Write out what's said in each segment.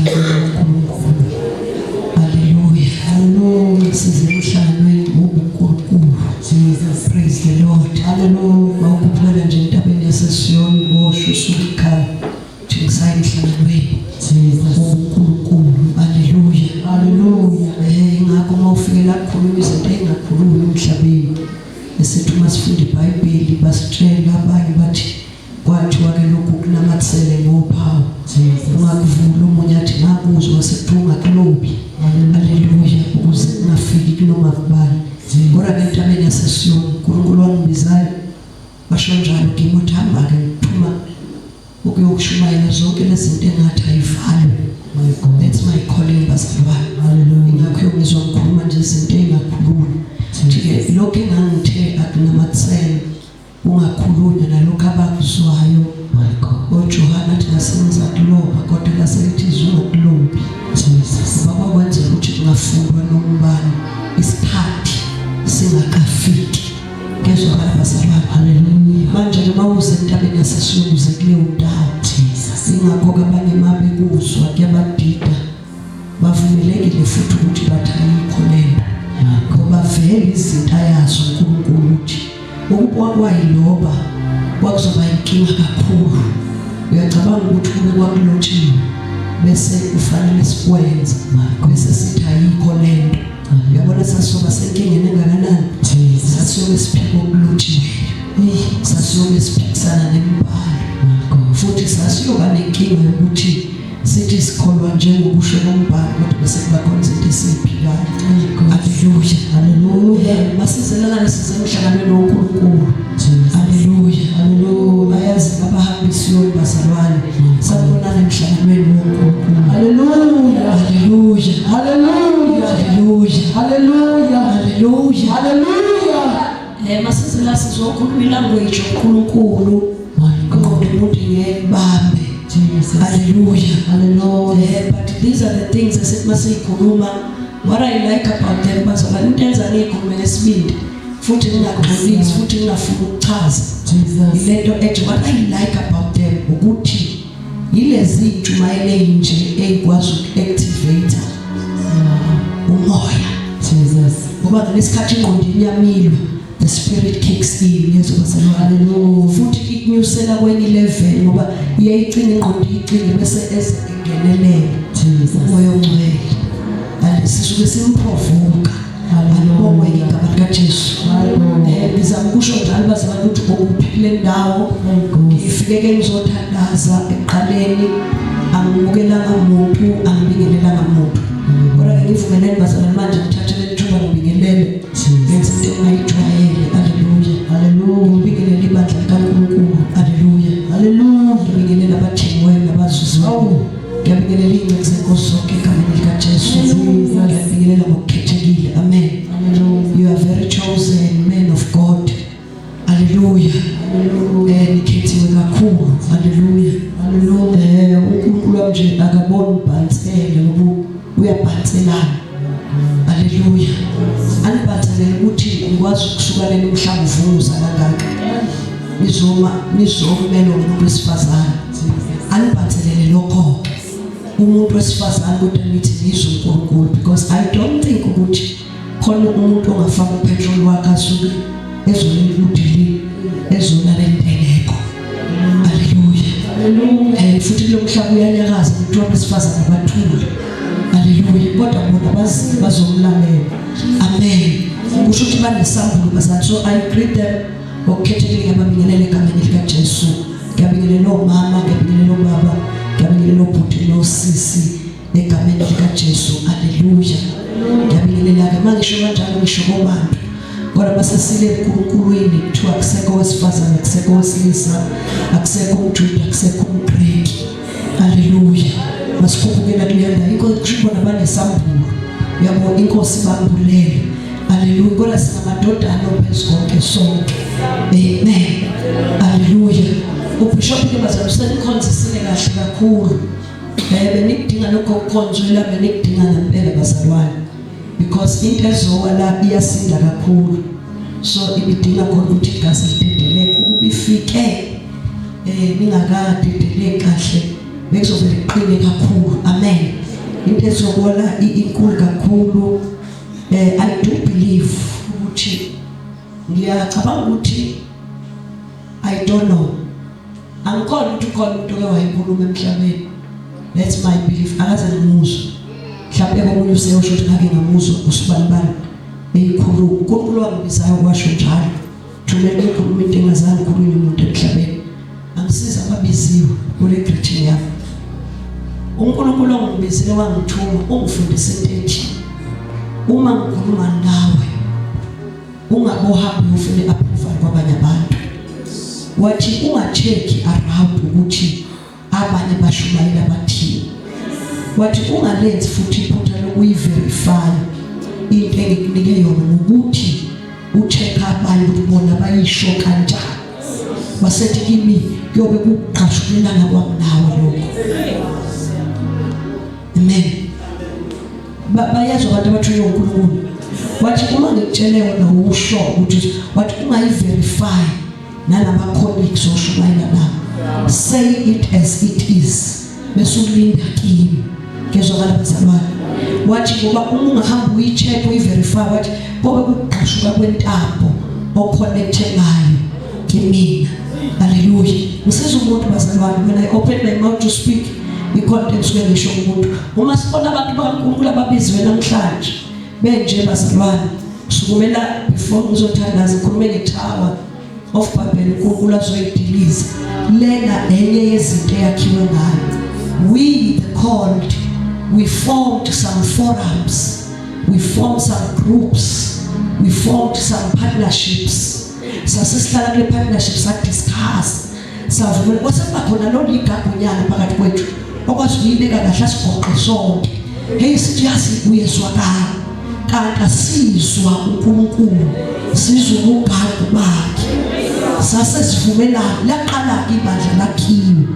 Emhlanganweni kaNkulunkulu. Haleluya. Hallelujah. Size emhlanganweni wobuNkulunkulu. Jesus. Praise the Lord. Hallelujah. Mawukhuphukela nje entabeni yaseSiyoni bosho usuke ekhaya. Uthi ngisaya emhlanganweni Jesus. wobuNkulunkulu. Haleluya. Hallelujah. Ingakho uma ufike la kukhulunywa izinto ey'ngakhulunywa emhlabeni. Esithi uma sifunda iBhayibheli basitshela abanye bathi kwathiwa-ke lokhu kunamathisele ngophawu. Jesus. Ungakuvuli omunye athi ngakuzwa sekuthiwa ungakulobi. Haleluya, ukuze kungafiki kunoma kubani. Kodwa-ke entabeni yaseSiyoni uNkulunkulu wangibizayo washo njalo kimi wathi hamba-ke ngithuma ukuyokushumayela zonke lezi zinto engathi ayivalwe. My God. That's my calling, bazalwane. Hallelujah. Ingakho uyongizwa ngikhuluma nje izinto ey'ngakhulumi. Thi-ke lokhu engangithe akunamathisele ungakhulunywa nalokhu abakuzwayo. My God. OJohane athi ngasengiza kuloba kodwa laselithi izwi ungakulobi. Jesus. Ngoba kwakwenzela ukuthi kungafundwa nombani isikhathi singakafiki. Ngezwakala bazalwane. Hallelujah. Manje-ke uma uze entabeni yaseSiyoni uze kuleyo ndawo. Jesus. Ingakho-ke abanye uma bekuzwa kuyabadida, bavumelekile futhi ukuthi bathi ayikho lento, My God. ngoba vele izinto ayazi uNkulunkulu ukuthi ukuba kwayiloba kwakuzoba inkinga kakhulu. Uyacabanga ukuthi kube kwakulotshiwe bese kufanele sikwenze My God. bese sithi ayikho lento. Uyabona sasizoba senkingeni engakanani? Jesus. Sasiyobe siphika okulotshiweyo, sasiyobe siphikisana nemibhalo, My God. futhi sasiyoba nenkinga yokuthi sithi sikholwa njengokusho kombhalo kodwa bese kuba khona izinto esiziphikayo. Haleluya. Hallelujah. Masizelana size emhlanganweni woNkulunkulu. Jesus. Haleluya. Hallelujah. Bayazi abahambi Siyoni bazalwane. Sanibonana emhlanganweni woNkulunkulu. Hallelujah. Haleluya. Hallelujah. Haleluya. Hallelujah. Haleluya. Hallelujah. Masize la sizokhuluma ilanguage yoNkulunkulu. My God. Ingqondo yomuntu ngeke ibambe. Jesus. Haleluya. Hallelujah. But these are the things esithi masiyikhuluma. What I like about them bazalwane, into enza ngiyikhulume ngesibindi futhi ngingaxolisi futhi ngingafuni ukuchaza. Jesus. Ilento ethi what I like about them ukuthi yilezi intshumayelo eyinje eyikwazi uku-activate umoya. Jesus. Ngoba ngesikhathi ingqondo inyamilwa, the spirit kicks in, yezwa bazalwane. Hallelujah. Futhi ikunyusela kwenye level ngoba iyayicinga ingqondo, iyicinge bese eze engenelela Jesus. umoya ongcwele. Sisuke simprovoka. Alibongwe igama likaJesu. Hallelujah. Ngizama ukusho njalo bazalwane ukuthi ukuphi kule ndawo. My God. Ngifike ke ngizothandaza ekuqaleni, angimukelanga muntu, angibingelelanga muntu. Kodwa ke ngivumelene bazalwane manje ngithathe leli thuba ngibingelele. Ngenza into engayijwayele. Haleluya. Hallelujah. Ngibingelele ibandla likaNkulunkulu. Haleluya. Hallelujah. Ngibingelele abathengiweyo nabazuziweyo. Ngiyabingelela iy'nceku zenkosi zonke egameni likaJesu. Ngiyabingelela ngokukhethekile. Amen. Hallelujah. You are very chosen men of God. Hallelujah. Nikhethiwe kakhulu. Hallelujah. Hallelujah. uNkulunkulu wami nje akaboni ubhansele ngoba uyabhanselana. Hallelujah. Anibhanselele ukuthi ngikwazi ukusuka lena umhlaba uvunguza kangaka. Nizoma nizomela umuntu wesifazane. Anibhanselele lokho. Umuntu wesifazane kodwa nithi nizwe uNkulunkulu, because I don't think ukuthi khona umuntu ongafaka upetrol wakhe asuke ezoleli kudili ezolala entengekho. Haleluya. Hallelujah. Futhi kulo mhlaba uyanyakaza kuthiwa abesifazane abathule. Haleluya. Kodwa bona bazi bazomlalela. Amen. Kusho ukuthi banesambulo bazalwane. So I greet them ngokukhethekile, ngiyababingelela egameni likaJesu. Ngiyabingelela omama, ngiyabingelela obaba, ngiyabingelela obhuti nosisi egameni likaJesu. Haleluya. Ngiyabingelela ke mangisho kanjalo ngisho kobantu. Kodwa basesile eNkulunkulwini kuthiwa akusekho owesifazane, akusekho owesilisa, akusekho umJuda, akusekho umGreki. Haleluya. Masikhuphukela kuleyo ndawo. Inkosi kusho bona banesambulo. Uyabo inkosi bambulele. Haleluya. Kodwa singamadodana ophezu konke sonke. Amen. Haleluya. Ubishop ke bazalwane senikhonzisile kahle kakhulu. Benikudinga lokho kukhonzwela, benikudinga ngempela bazalwane. Because into ezowa la iyasinda kakhulu. So ibidinga khona ukuthi igazi lidedeleke ukuba ifike ningakadedeleki kahle bekuzovele kuqine kakhulu. Amen. Into ezokola inkulu kakhulu. I do believe ukuthi, ngiyacabanga ukuthi, I don't know, angikhona ukuthi ukhona umuntu oke wayikhuluma emhlabeni. That's my belief. Akaze ngimuzwe. Mhlawumbe komunye useyosho ukuthi ngake ngamuzwa usibanibani eyikhuluma. UNkulunkulu wangibizayo kwasho njalo, thumela ukukhuluma into engazange ikhulunywe umuntu emhlabeni. Angisiza ababiziwe kule greeting yami. UNkulunkulu ongibizile wangithuma ungifundise into ethi uma ngikhuluma nawe ungabohambi ufune approval kwabanye abantu. Wathi unga-check around ukuthi abanye bashumayela bathini. Wathi ungalenzi futhi iphutha lokuyi-verify into engikunike yona ngokuthi u-check abanye ukuthi bona bayisho kanjani. Wasethi kimi kuyobe kuqashulelana kwami nawe lokho. Amen. Bayezwa abantu abathunywe uNkulunkulu. Wathi uma ngikutshele wena usho ukuthi, wathi ungayi-verify nalama colleagues oshumayela nabo. Say it as it is, bese ulinda kimi. Kezwakala bazalwane? Wathi ngoba uma ungahamba uyi-check, uyi-verify, wathi kobe kugqashuka kwentambo o-connecte ngayo kimina. Haleluya. Ngisiza umuntu bazalwane, when I open my mouth to speak, ikhona into engisuke ngisho kumuntu. Uma sibona abantu bakaNkulunkulu ababiziwe namhlanje benje bazalwane, sukumela before ngizothandaza, ngikhulume nge-Tower of Babel uNkulunkulu azoyidiliza. Lena enye yezinto eyakhiwe ngayo. We the called, we formed some forums, we formed some groups, we formed some partnerships. Sasesihlala kule partnership, sa-discuss, savumela kwase kuba khona lolu igagunyana phakathi kwethu okwazi ukuyibeka kahle, asigoqe sonke. Hey, sithi yazi uyezwakala, kanti asizwa uNkulunkulu, sizwa ubugagu bakhe. Sase sivumelana, laqala-ke ibandla, lakhiwe,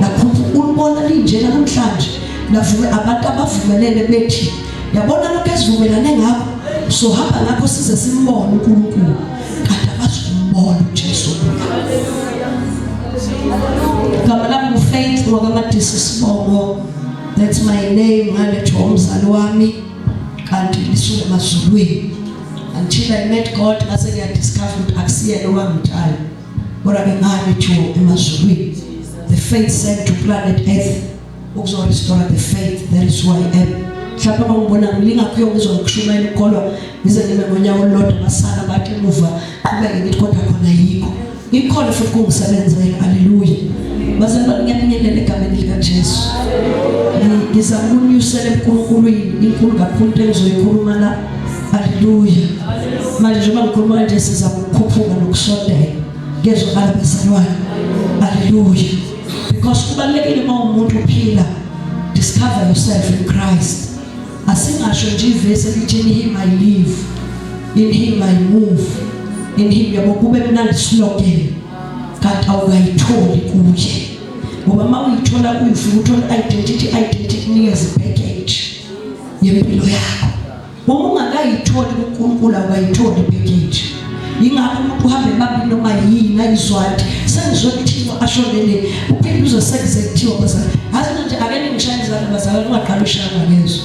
lakhupha ulibona linjena namhlanje. Lavume abantu abavumelene bethi yabona lokhu esivumelane ngakho sohamba ngakho size simbone uNkulunkulu, kanti abazi kumbona uJesu. Igama lami nguFaith wakaMadisi Sibongo. That's my name, ngalethwa umzali wami kanti lisuka emazulwini. Until I met God, ngase ngiya-discover ukuthi akusiyena owangitshala, kodwa ke ngalethwa emazulwini. The faith sent to planet Earth ukuzo-restore the faith. That is who I am. Mhlawumbe bangibona ngilinga kuyo, ngizwa ngikushumayela ukukholwa, ngize ngime ngonyawo olulodwa, basala bathi emuva qhubeke. Ngithi kodwa khona yikho ikhona futhi kungisebenzela. Haleluya bazalwane, ngiyabingelela egameni likaJesu. Ngizama ukunyusela eNkulunkulwini. Inkulu kakhulu into engizoyikhuluma la. Haleluya. Manje njengoba ngikhuluma kanje, sizama ukukhuphuka nokusondela. Ngezwakala bazalwane? Haleluya. Because kubalulekile uma umuntu uphila, discover yourself in Christ. Asingasho nje ivesi elithi in him I live, in him I move, in him, yabo, kube mnandi slogan, kanti awukayitholi kuye. Ngoba uma uyithola kuye, ufike uthole identity, identity kunikeza i-package yempilo yakho. Uma ungakayitholi kuNkulunkulu, awukayitholi i-package. Yingakho umuntu uhambe ebambini noma yini ayizwadi, sengizwe kuthiwa ashonele, uphinde uze sekuze kuthiwa. Bazalwane, yazi nje, ake ningishayele izandla bazalwane. Ungaqala ushaya ngezwe.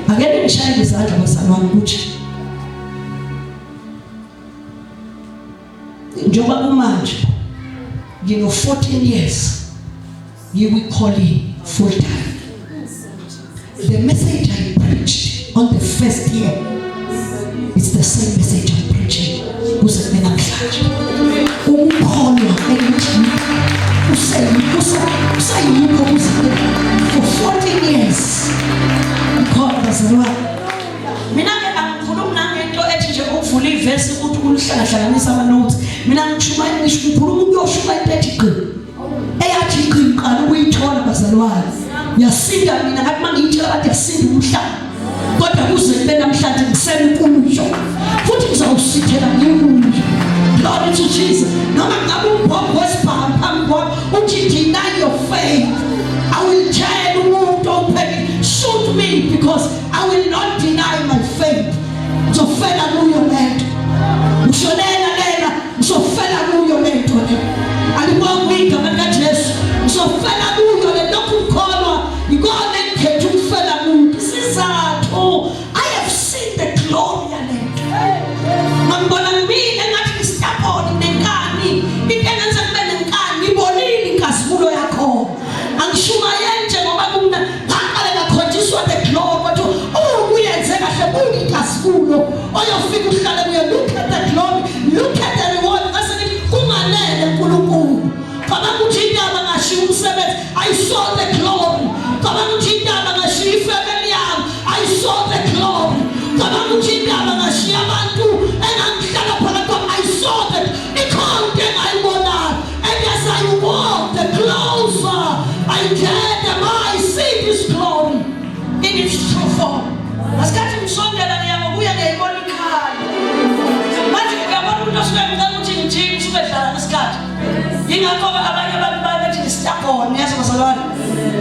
Ake ningishayele izandla bazalwane ukuthi njengoba kumanje ngino 14 years ngikwi-calling full time. The message I preached on the first year, it's the same message I'm preaching kuze kube namhlanje. Ukukholwa engithi useyikho kuze kube for 14 years ikhona bazalwane. Mina-ke angikhulumi nangento ethi nje ukuvula ivesi ukuthi uluhlangahlanganisa ama-notes. Mina ngishumayela, ngisho ngikhuluma ukuyoshuma into ethi gqi, eyathi gqi ngiqala ukuyithola bazalwane. Ngiyasinda mina, ngathi uma ngiyitshela abantu yasinda umhlaba, kodwa kuze kube namhlanje ngisemkuyo futhi ngizawusithela ngikuyo. Glory to Jesus. Noma ngabe umbhobho wesibhamu phambi kwami uthi deny your faith, I will tell umuntu ophekile, shoot me, because I will not deny my faith. Ngizofela kuyo lento, ngishonela lena, ngizofela kuyo lento le. Alibongwe igama likaJesu. Ngizofela kuyo le, lokhu kukholwa ikona engikhetha ukufela kuyo. oyofika uhlale kuyo. Look at the glory, look at the reward. Ngase ngithi kunganele uNkulunkulu. Cabanga ukuthi indaba ngashiya umsebenzi, I saw the glory. Cabanga ukuthi indaba ngashiya ifamily yami, I saw the glory. Cabanga ukuthi indaba ngashiya abantu engangihlala phakathi kwabo, I saw the ikhona into engayibonayo. And as I walk, the closer I get, the more I see this glory in its true form. Ngasikhathi ngisondela ngiyangokuya ngiyayibona ikhaya. Manje uyabona umuntu osuke ngicela ukuthi ngijike usuke edlala ngesikhathi. Yingakho-ke abanye abantu baye bethi ngi-stubborn, yazi bazalwane.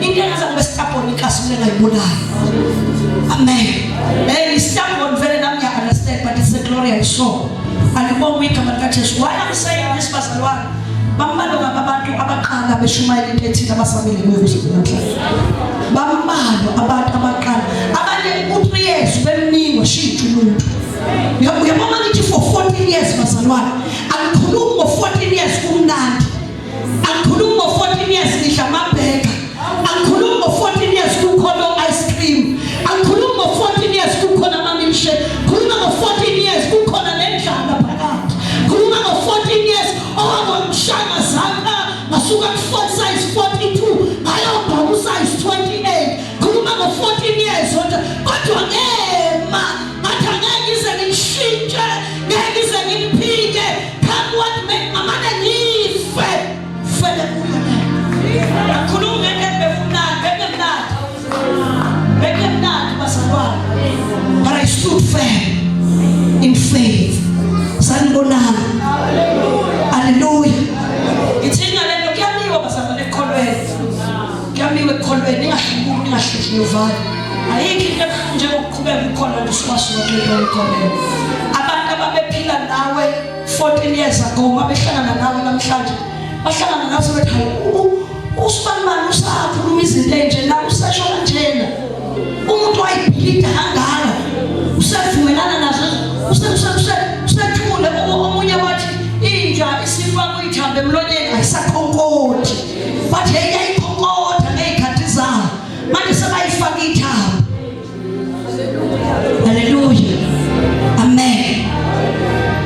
Into engenza ngibe stubborn ikasi engayibonayo. Amen. Ngi-stubborn vele nami ngiya-understand, but it's the glory I saw. Alibongwe igama likaJesu. Why I'm saying this bazalwane? Bambalwa kabi abantu abaqala beshumayela into ethile abasamile kuyo kuze kube namhlanje. Bambalwa abantu abaqala. Abanye u-3 years bemningi washintsha umuntu. Uyabona ngithi for 14 years bazalwane, angikhulumi ngo-14 years kumnandi. Angikhulumi ngo-14 years ngidla amabheka. Angikhulumi ngo-14 years kukhona ice cream. Angikhulumi ngo-14 years kukhona ama-milkshake. Khuluma ngo-14 years kukhona nendlala phakathi. Khuluma ngo-14 years owangomshanga zakha ngasuka ku-4 size 42 ngayobhaka u-size 28. Khuluma ngo-14 years kodwa ngema ngathi angeke ngize ngishintshe, ngeke ngize ngimphike. Come what may, ngamane ngife fele kuyo. Akhuluma ngento ebekumnandi, bekumnandi, bekumnandi bazalwane. But I stood firm in faith. Sanibonani. Hallelujah. Ithini ngalento? Kuyamiwa bazalwane ekukholweni. Kuyamiwa ekukholweni, ningahlubuki, ningahlehli uvalo. Ayikho into ebuhlungu njengokuqhubeka ukholwa nje usukwasuka kule nto oyikholelwa. Abantu ababephila nawe 14 years ago mabehlangana nawe namhlanje, bahlangana nawe sebethi hawu, usibanibani usakhuluma izinto ey'nje la, usesho kanjena. Umuntu wayibhilida kangaka usevumelana nazo, usethule. Omunye wathi inja isifakwe ithambo emlonyeni ayisakhonkothi, bathi hey, yayikhonkotha ngey'khathi zayo, manje sebayifaka ithambo. Haleluya, amen.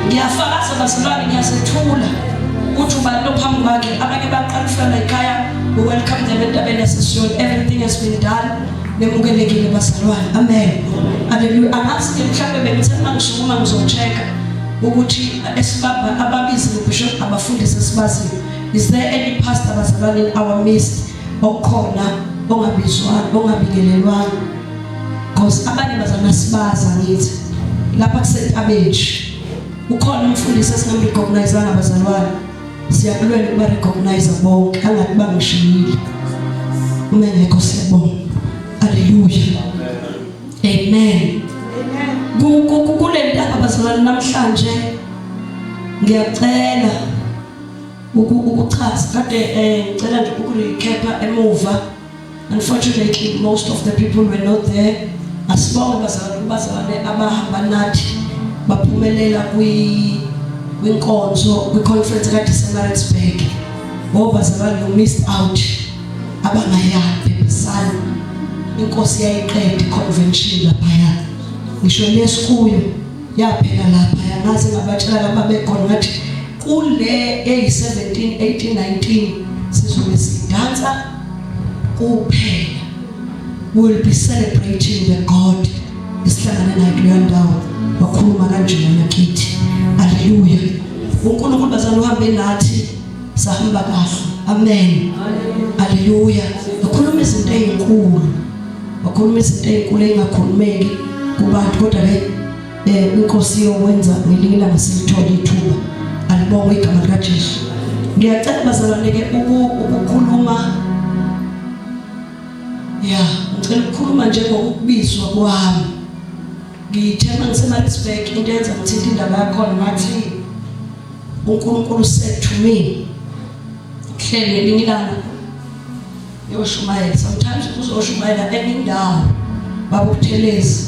Ngiyafakaza bazalwane, ngiyazethula ukuthi ubani lo phambi kwakhe. Abanye baqala ukufika ekhaya, we welcome them entabeni yaseSiyoni. Everything has been done, nemukelekile bazalwane. Amen, haleluya. Angazi ke mhlawumbe bengithe uma ngisukuma ngizo-check-a ukuthi esibaba ababizile bishop, abafundisi esibaziyo. Is there any pastor bazalwane in our midst okhona ongabizwanga, ongabingelelwanga? Because abanye bazalwane sibaza ngithi lapha kusentabeni ukhona umfundisi esingam-recognize-anga bazalwane. Siyakulwela ukuba recognize bonke, angathi bangishiyile. Uma engekho, siyabonga. Haleluya, amen. Kule ntaba bazalwane namhlanje ngiyacela ukuchaza kade ngicela nje ukurecap emuva. Unfortunately, most of the people were not there. Asibonge bazalwane, kubazalwane abahamba nathi baphumelela kwinkonzo, kwi-conference kade iseMaritzburg. Ngoba bazalwane, you missed out. Abangayaphi phephisani, inkosi yayiqeda i-convention laphaya, ngisho lesikuyo yaphela lapha. Ngaze ngabatshela lapha bekhona ngathi kule eyi-17 18 19 sizobe sidansa kuphela. We will be celebrating the God esihlangane naye kuleyo ndawo, wakhuluma kanjena kithi. Haleluya. UNkulunkulu bazalwane uhambe nathi, sahamba kahle. Amen, haleluya. Wakhuluma izinto ezinkulu, wakhuluma izinto ezinkulu engakhulumeki kubantu, kodwa ke inkosi yokwenza ngelinye ilanga silithola ithuba. Alibongwe igama likaJesu. Ngiyacela bazalwane ke ukukhuluma, ya, ngicela ukukhuluma njengokubizwa kwami. Ngithe mangiseMaritzburg, into yenza ngithinta indaba yakhona, ngathi uNkulunkulu said to me hleli ngelinye ilanga yoshumayela. Sometimes uzoshumayela enye indawo, baba uButhelezi,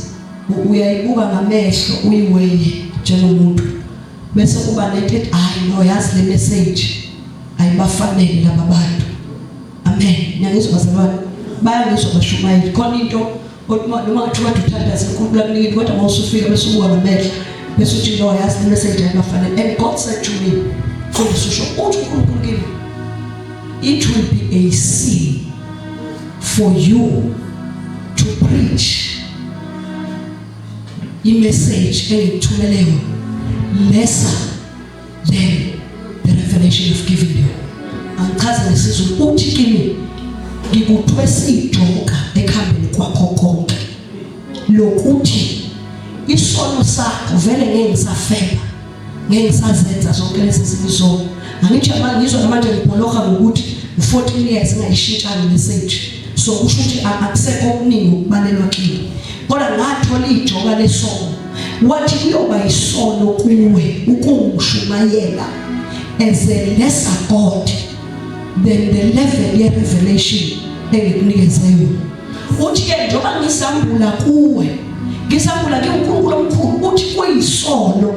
uyayibuka ngamehlo uyiweye njengomuntu, bese kuba nento ethi hayi no, yazi le message ayibafanele laba bantu. Amen. Ngiyangizwa bazalwane, bayangizwa bashumayeli. Khona into othi noma ngathiwa kade uthandaza, uNkulunkulu akunikile, kodwa uma usufika bese ubuka ngamehlo. Bese uthi no, yazi le message ayibafanele. And God said to me, mfundisi usho uthi uNkulunkulu kimi, it will be a sin for you to preach imessage engikuthumele yona lesser than the revelation I've given you. Angichaze ngesiZulu, uthi kimi ngikuthwesa ijoka ekuhambeni kwakho konke lokuthi isono sakho vele ngeke ngisafeba, ngeke ngisazenza zonke lezi zinto izono. Angithi manje ngizwa namanje ngibholoha ngokuthi u14 years ngayishintshanga message, so kusho ukuthi akusekho okuningi ukubalelwa kimi, kodwa ngathola ijoka lesono. Wathi kuyoba isono kuwe ukungishumayela as a lesser God than the level ye revelation engikunikeze yona. Uthi ke njengoba ngisambula kuwe, ngisambula ke uNkulunkulu omkhulu, uthi kuyisono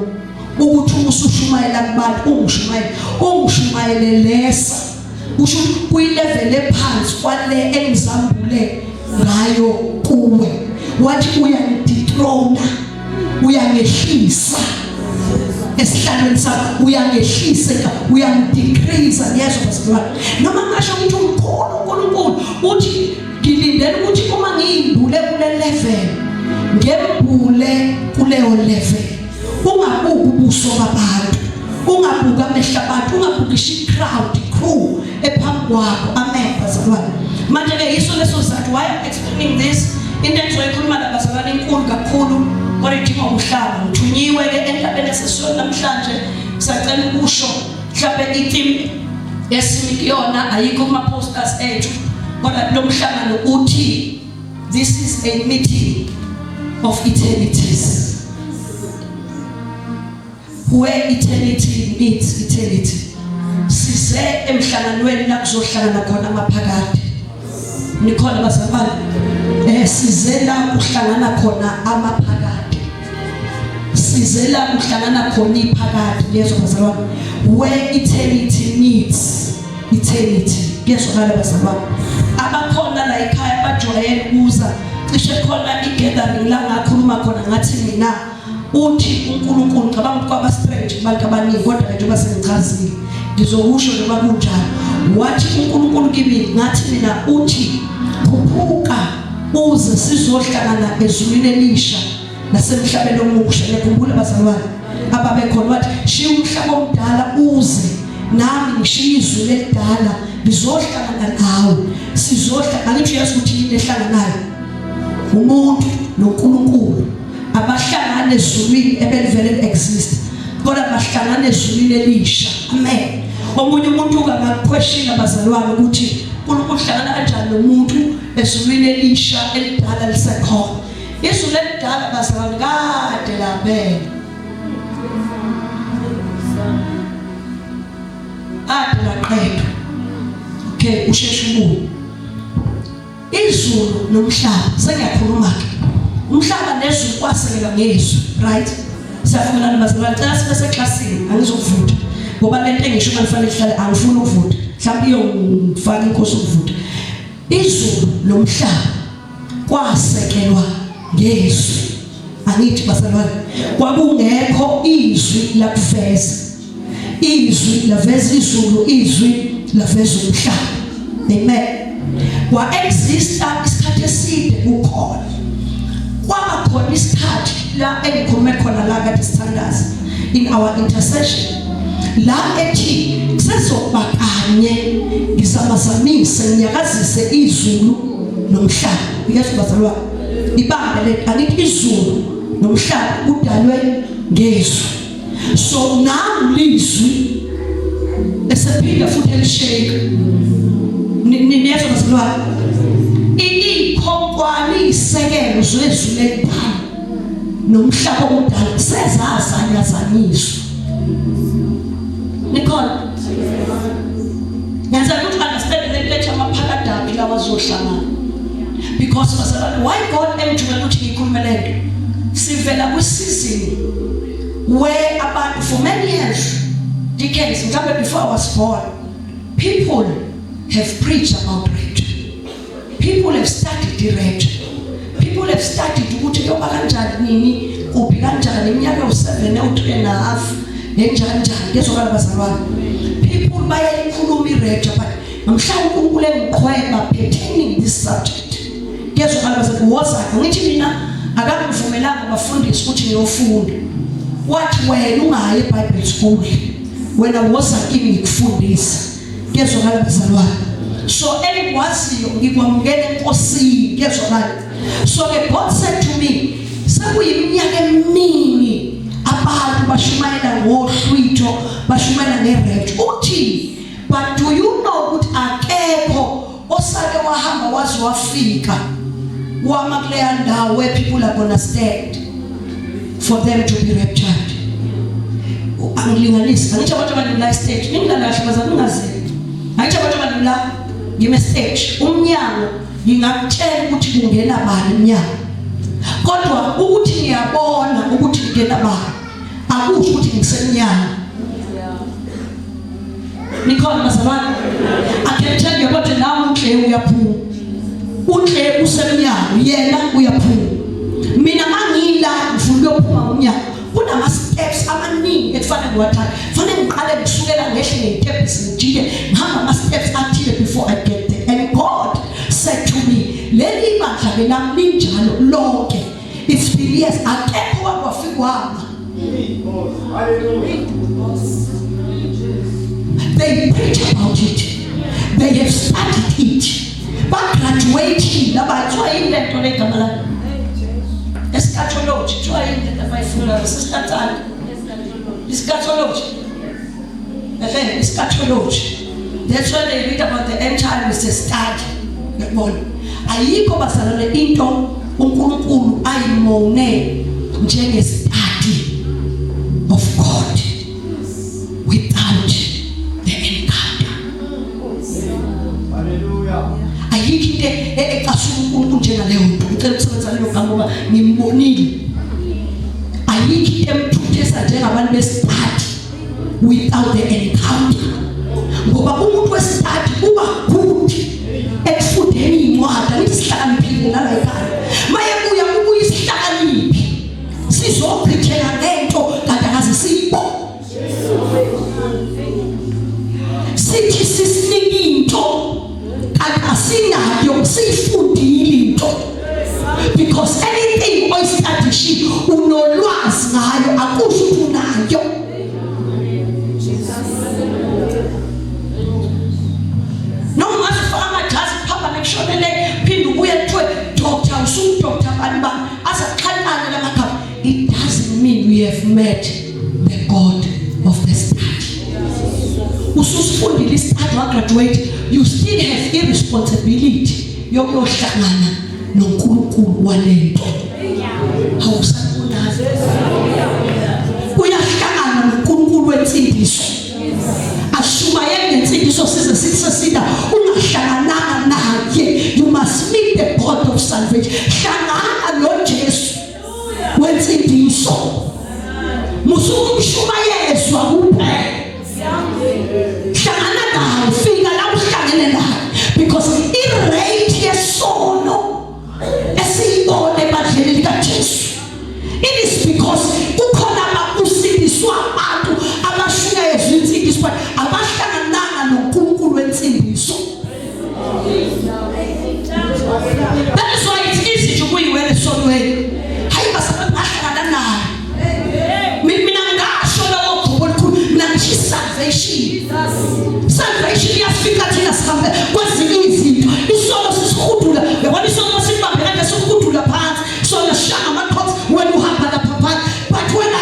ukuthi uma usushumayela kubantu ungishumayele, ungishumayele lesa, kusho ukuthi kuyilevel ephansi kwale engizambule ngayo kuwe. Wathi uyangidethrona, uyangehlisa esihlalweni sakho, uyangehlisa, uyangidecrease. Ngiyezwa bazalwane, noma ngasho ngithi umkhulu uNkulunkulu, uthi ngilindele ukuthi uma ngiyimbule kule level, ngembule kuleyo level. Ungabuki ubuso babantu, ungabuki amehlo abantu, ungabuki i-crowd, crew ephambi kwakho. Amen bazalwane. Manje ke yiso leso sizathu why I'm explaining this. Into engizoyikhuluma la bazalwane inkulu kakhulu, kodwa idinga ukuhlala. Ngithunyiwe ke enhlabeni esesiyona namhlanje. Sacela ukusho mhlawumbe i-theme esimi kuyona ayikho kuma posters ethu, kodwa lo mhlangano uthi this is a meeting of eternities, where eternity meets eternity. Size emhlanganweni la kuzohlangana khona amaphakade. Nikhona bazalwane? Size la kuhlangana khona amaphakade, size la kuhlangana khona iphakade. Ngiyezwa bazalwane, where eternity meets eternity. Kuyezwakala bazalwane? Abakhona la ekhaya bajwayele ukuza, cishe khona i-gathering la ngakhuluma khona ngathi mina uthi uNkulunkulu, ngicabanga ukuthi kwaba strange kubantu abaningi, kodwa ke njengoba sengichazile ngizokusho noma kunjalo. Wathi uNkulunkulu kimi, ngathi mina uthi khuphuka uze sizohlangana ezulwini elisha nasemhlabeni omusha. Ngiyakhumbula bazalwane ababekhona, wathi shiya umhlaba omdala uze nami ngishiya izulu elidala, ngizohlangana nawe, sizohlangana. Angithi uyazi ukuthi yini ehlanganayo? Umuntu noNkulunkulu abahlangana ezulwini ebelivele exist, kodwa bahlangana ezulwini elisha. Amen. Omunye umuntu angakuquestiona bazalwane ukuthi uNkulunkulu uhlangana kanjani nomuntu ezulwini elisha, elidala lisekhona. Izulu elidala bazalwane kade laphela, kade laqedwa. Okay, usheshe ubuye. Izulu nomhlaba, sengiyakhuluma ke, umhlaba nezulu kwasekelwa ngezwi, right? Siyavumelana bazalwane? Cela sibe seklasini, angizokuvutha ngoba lento engisho manje fanele ihlale. Angifuni ukuvutha, mhlawumbe iyongifaka inkosi ukuvutha. Izulu nomhlaba kwasekelwa ngezwi, angithi bazalwane? Kwakungekho izwi lakuveza, izwi laveza izulu, izwi laveza umhlaba. Amen. Kwa-exista isikhathi eside kukhona, kwaba khona isikhathi la engikhulume khona la kade sithandaza in our intercession la ethi kusezokuba kanye ngizamazamise, nginyakazise izulu nomhlaba. Uyezwa bazalwane? Ibambe le, angithi izulu nomhlaba kudalwe ngezwi. So now lizwi esephinda futhi elishake. Niyezwa bazalwane? Ikhonkwane, isekelo zezulu elidala nomhlaba omdala sezazanyazanyiswa. Nikhona? Ngenzela ukuthi understand lento ethi amaphakadaphi lawa azohlangana, because bazalwane, why God engithumela ukuthi ngikhulume lento? Sivela kwi-season where abantu for many years, decades, mhlawumbe before I was born, people have preached about rapture, people have studied the rapture, people have studied ukuthi kuyoba kanjani, nini. Kuphi kanjani iminyaka ewu-7 ewu-3 and a half enjani njani kezwakala bazalwane. People bayayikhuluma i-rapture, but mhla uNkulunkulu engiqhweba pertaining this subject, kezwakala bazalwane, woza ngithi mina akangivumelanga abafundisi ukuthi ngiyofunda. Wathi wena ungayi eBible school, wena woza kimi ngikufundise. Kezwakala bazalwane. So engikwaziyo ngikwamukela eNkosini. Kezwakala. So ke God said to me, sekuyiminyaka eminingi abantu bashumayela ngohlwitho, bashumayela nge-rapture, uthi but do you know ukuthi akekho osake wahamba waze wafika wama kuleya ndawo where people are gonna stand for them to be raptured? Angilinganisi, angisho abantu abaningi la stage, ningilala kahle bazalwane, ningazeli. Angisho abantu abaningi la ngime stage, umnyango ngingakutshela ukuthi kungena bani emnyango, kodwa ukuthi ngiyabona ukuthi kungena bani akusho ukuthi ngisemnyango. Nikhona bazalwane? I can tell you about now, uNhle uyaphuma, uNhle usemnyango, yena uyaphuma. Mina mangila ngifuna ukuyophuma ngomnyango, kunama steps amaningi ekufanele ngiwathathe, fanele ngiqale ngisukela ngehle ngey'tebhisi, ngijike ngihamba ama steps athile before I get there. And God said to me, leli bandla ke lami linjalo lonke, it's been years, akekho wakwafika wama. They preach about it, they have studied it, bagraduate abathiwa yini lento legama la eschatology, kuthiwa yini lento abayifundayo, Sister Thandi? Eschatology, ehe, eschatology. That's why they read about the end time. Is a study. Uyabona, ayikho bazalwane into uNkulunkulu ayimone njenge study of God without the encounter. Hallelujah. Ayikho into ecasula uNkulunkulu njengaleyo nto. Ngicela ukusebenzisa lelo gama ngoba ngimbonile. Ayikho into emthuthisa njengabantu be-study without the encounter, ngoba umuntu we-study uba good ekufundeni iy'ncwadi. Angithi sihlakaniphile nala ekhaya, mayebuya kubuya isihlakaniphi sizochitheka ngento kanti akaze siyibone. Sithi sisinika into kanti asinayo, siyifundile into, because anything oyistadishile unolwazi ngayo, akusho ukuthi unayo. Noma ungazifaka amajazi kuphambane kushonele, phinde ubuye kuthiwe doctor, usungudoctor bani bani, aze axhantane lamagama, it doesn't mean we have met the God of the study. Ususifundile istudy, wagraduate, you still have irresponsibility yokuyohlangana noNkulunkulu walento. Awusabonani, uyahlangana noNkulunkulu wensindiso, ashumayele ngensindiso size sithi sesinda ungahlangananga naye. You must meet the God of salvation. Hlangana noJesu wensindiso, musukumshumayezwa kuphela, hlangana naye, fika la uhlangene naye, because i-rate yesono esiyibona ebandleni likaJesu, it is because kukhona abakusindiswa abantu abashunyayezwa insindiso but abahlangananga noNkulunkulu wensindiso. That is why it's easy to kuyiwela esonweni. Hayi basabe ngahlangana naye. Mina ngasho lowo gcobo olukhulu, mina ngisho salvation. Salvation iyafika, thina sihambe kwezinye izinto, isono sisihudula. Uyabona, isono sibambe kanje, sihudula phansi, sona shanga ama-thoughts. Wena uhamba lapha phansi, but wena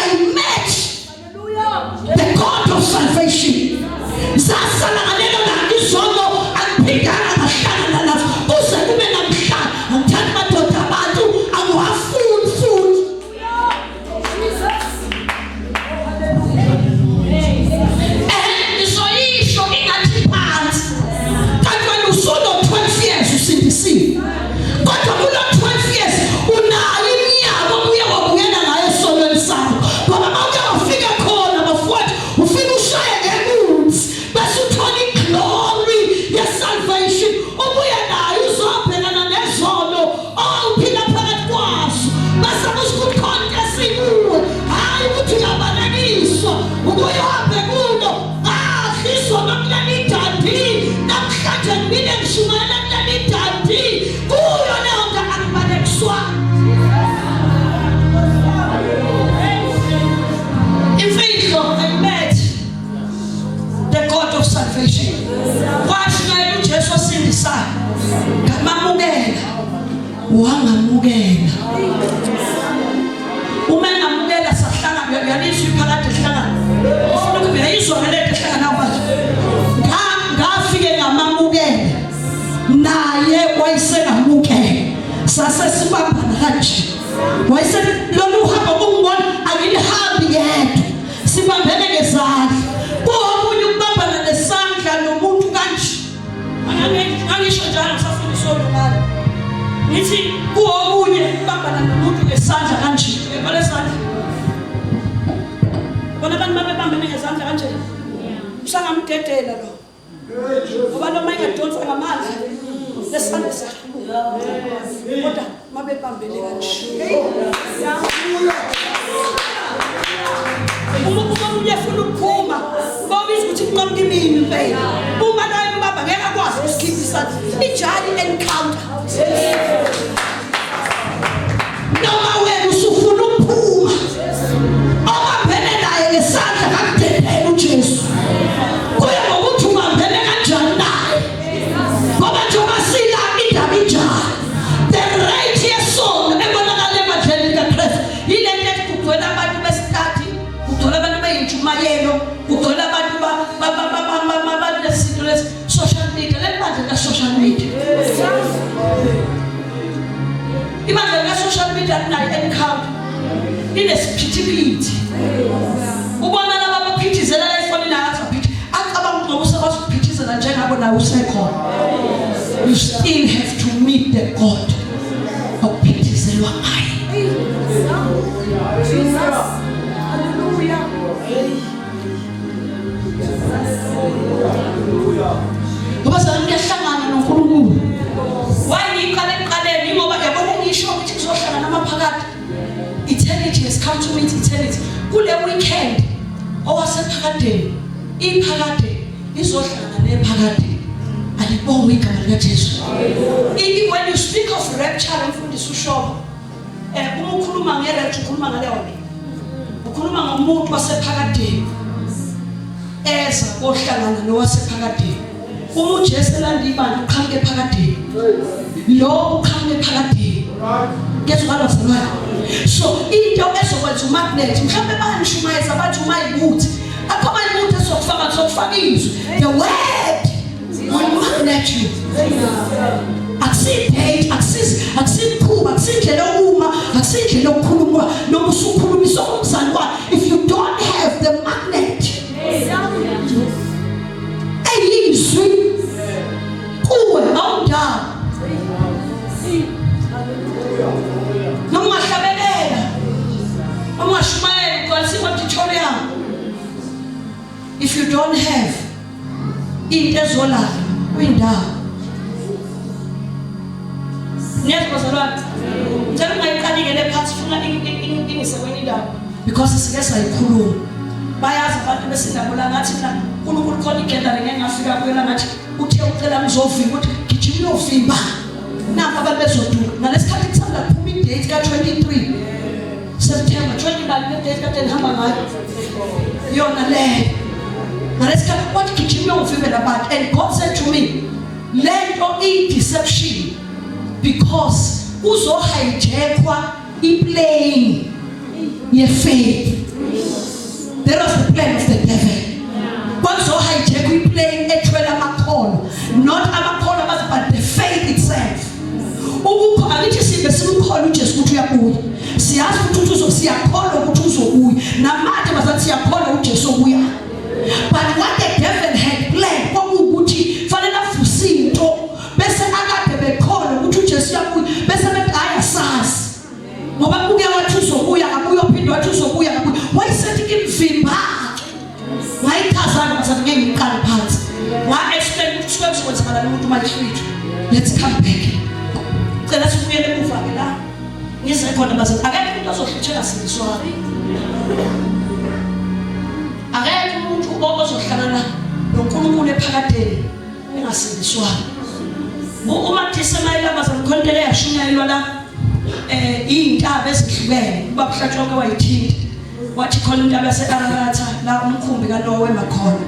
Wangamukela. Uma engamukela sahlangana, uyalizwa iphakade hlangana. Ufuna ukuthi uyayizwa ngalento ehlangana manje. Ngafike ngamamukela. Naye wayesengamukela. Sase sibambana kanje. Wayese lolu hambo ungibona angilihambi yedwa. Sibambene ngezandla. Kuokunye ukubambana nesandla nomuntu kanje. Angisho njalo ngisafunda isonto ngalo. Ngithi kuokunye ukubambana nomuntu ngesandla kanje. Yabona isandla. Bona abantu babebambene ngezandla kanje. Usangamdedela lo. Ngoba noma engadonsa ngamandla lesandla sakhe. Kodwa mabebambene kanje. Uma omunye efuna ukuphuma, babiza ukuthi kunqamuka imini impela. Uma naye ubaba ngeke akwazi ukusikhipha isandla. Injalo i-encounter. Noma wena usufuna ukuphuma, obambene naye ngesandla kakudedela uJesu. Kuya ngokuthi ubambene kanjani naye. Ngoba njengoba sila indaba injalo. The rate yesono ebonakala ebandleni likaKristu yile nto ethi kugcwele abantu besitati, kugcwele abantu beyintshumayelo, kugcwele abantu balesinto lesi social media. Leli bandla lika-social media. Ibandla lika-social media linayo encounter. Linesiphithiphithi. Ubona laba abaphithizela la efonini akathi aphithi. Acabanga ukuthi ngoba usekwazi ukuphithizela njengabo nawe usekhona. You still have to meet the God okuphithizelwa ngaye. Jesus. Hallelujah. Ngoba zami kuyahlangana noNkulunkulu. Why ngiqale ekuqaleni ngoba yabona ngisho ukuthi kuzohlangana amaphakade. Eternity has come to meet eternity. Kule weekend owasephakadeni iphakade izohlangana nephakade. Alibongwe igama likaJesu. When you speak of rapture mfundisi ushobo uma ukhuluma nge-rapture ukhuluma ngaleyo nto. Ukhuluma ngomuntu wasephakadeni eza kohlangana nowasephakadeni. Uma uJesu elanda ibandla uqhamuke ephakadeni. Lo uqhamuke ephakadeni. Ngezwakala bazalwane. So into ezokwenza umagnet mhlawumbe bayanishumayeza bathi uma ibuthi akho mayibuthi esokufaka sokufaka izwi. The word will magnet you. Akusidate, akusimkhuba, akusindlela yokuma, akusindlela yokukhuluma noma usukhulumiswa umzali wakho. If you don't have the magnet eyizwi kuwe awundaba. Noma ungahlabelela, noma ungashumayela ugcwalisa i-auditorium. If you don't have into ezolala kwindawo. Niyazwa bazalwane? Ngicela ungayiqali-ke le phansi funa ingise kwenye indawo because sike sayikhuluma. Bayazi abantu besinabo la ngathi mina uNkulunkulu khona igathering engafika kuyo la ngathi uthe ucela ngizovimba ukuthi gijima uyovimba. Nampa abantu bezoduka. Ngalesikhathi kusanda kuphuma i-date ka-23 September 20 bani le date kade ngihamba ngayo. Yona leyo. Ngalesikhathi kwathi gijima uyovimbela abantu and God said to me lento iyi-deception because kuzohijackwa iplane ye-faith. That was the plan of the devil. Kwakuzohijackwa iplane ethwele amakholwa, not amakholwa but the faith itself. Ukukho angithi sibe simkholwa uJesu ukuthi uyabuya. Siyazi ukuthi uzo siyakholwa ukuthi uzobuya. Namanje bazathi siyakholwa uJesu obuya. But what the devil had planned kwakuwukuthi fanele avuse into bese akade bekholwa ukuthi uJesu uyabuya bese bethi hayi asazi. Ngoba kuke wathi uzobuya ngabuya uphinde wathi uzobuya ngabuya. Wayesethi kimvimba. Ngayichaza ngathi ngeke ngiqale phansi. Nga explain ukuthi kusuke kuzokwenzakala umuntu uma ehlwithwa. Let's come back. Cela sibuyele emuva ke la. Ngize khona baze akekho umuntu ozohlutshela sindiswa. Akekho umuntu ozohlangana noNkulunkulu ephakadeni engasindiswanga. Uma Disemayela baze khona into eyashunyayelwa la iy'ntaba ezihlukene ubaba uHlatshonke wayithinta wathi khona intaba yase-Araratha la umkhumbi kaNowa wema khona.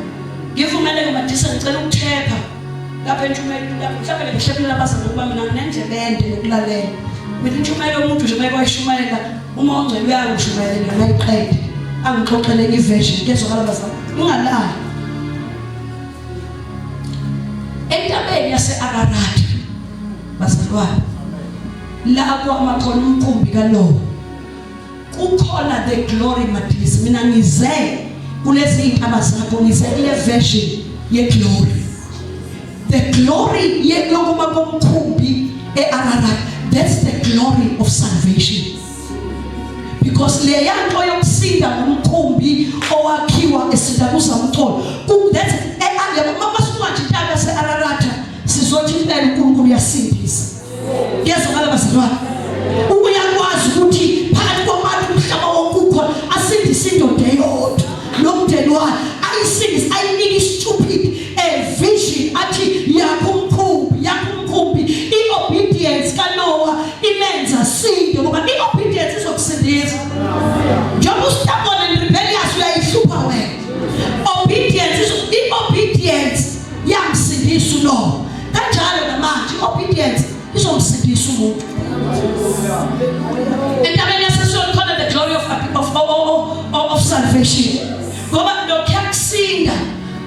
Ngivumeleke Madise ngicela ukuthepha lapha entshumayelweni lapho mhlawumbe ngihlephula abazali ukuba mina nginendlebe ende yokulalela. Mina intshumayelo umuntu nje mayekwayishumayela uma ongcwele uyakushumayelela nayiqede angixoxele enye iversion kezwakala bazali ungalali. Entabeni yase-Ararati bazalwane la kwama khona umkhumbi kaNowa kukhona the glory madisi. Mina ngize kulezi iy'ntaba zakho, ngize kule version ye-glory, the glory yokuma komkhumbi e-Ararat. That's the glory of salvation, because leya nto yokusinda ngomkhumbi owakhiwa esinda kuzamcolo, that's masuka nje intaba yase-Ararat, sizothi impela uNkulunkulu uyasindisa. Kuyezwakala bazalwane? Uyakwazi ukuthi phakathi kwabantu umhlaba wonke ukhona asindise indoda eyodwa nomndeni wayo, ayisindise, ayinike istupid a vision, athi yakho umkhumbi, yakho umkhumbi. I-obedience kaNoah imenza sinde, ngoba i-obedience izokusindisa. Njengoba ustabona and rebellious uyayihlupha wena, obedience, i-obedience yamsindisa uNoah. Kanjalo namanje i-obedience izomsindisa umuntu. Entabeni yaseSiyoni khona the glory of salvation, ngoba lokhuya kusinda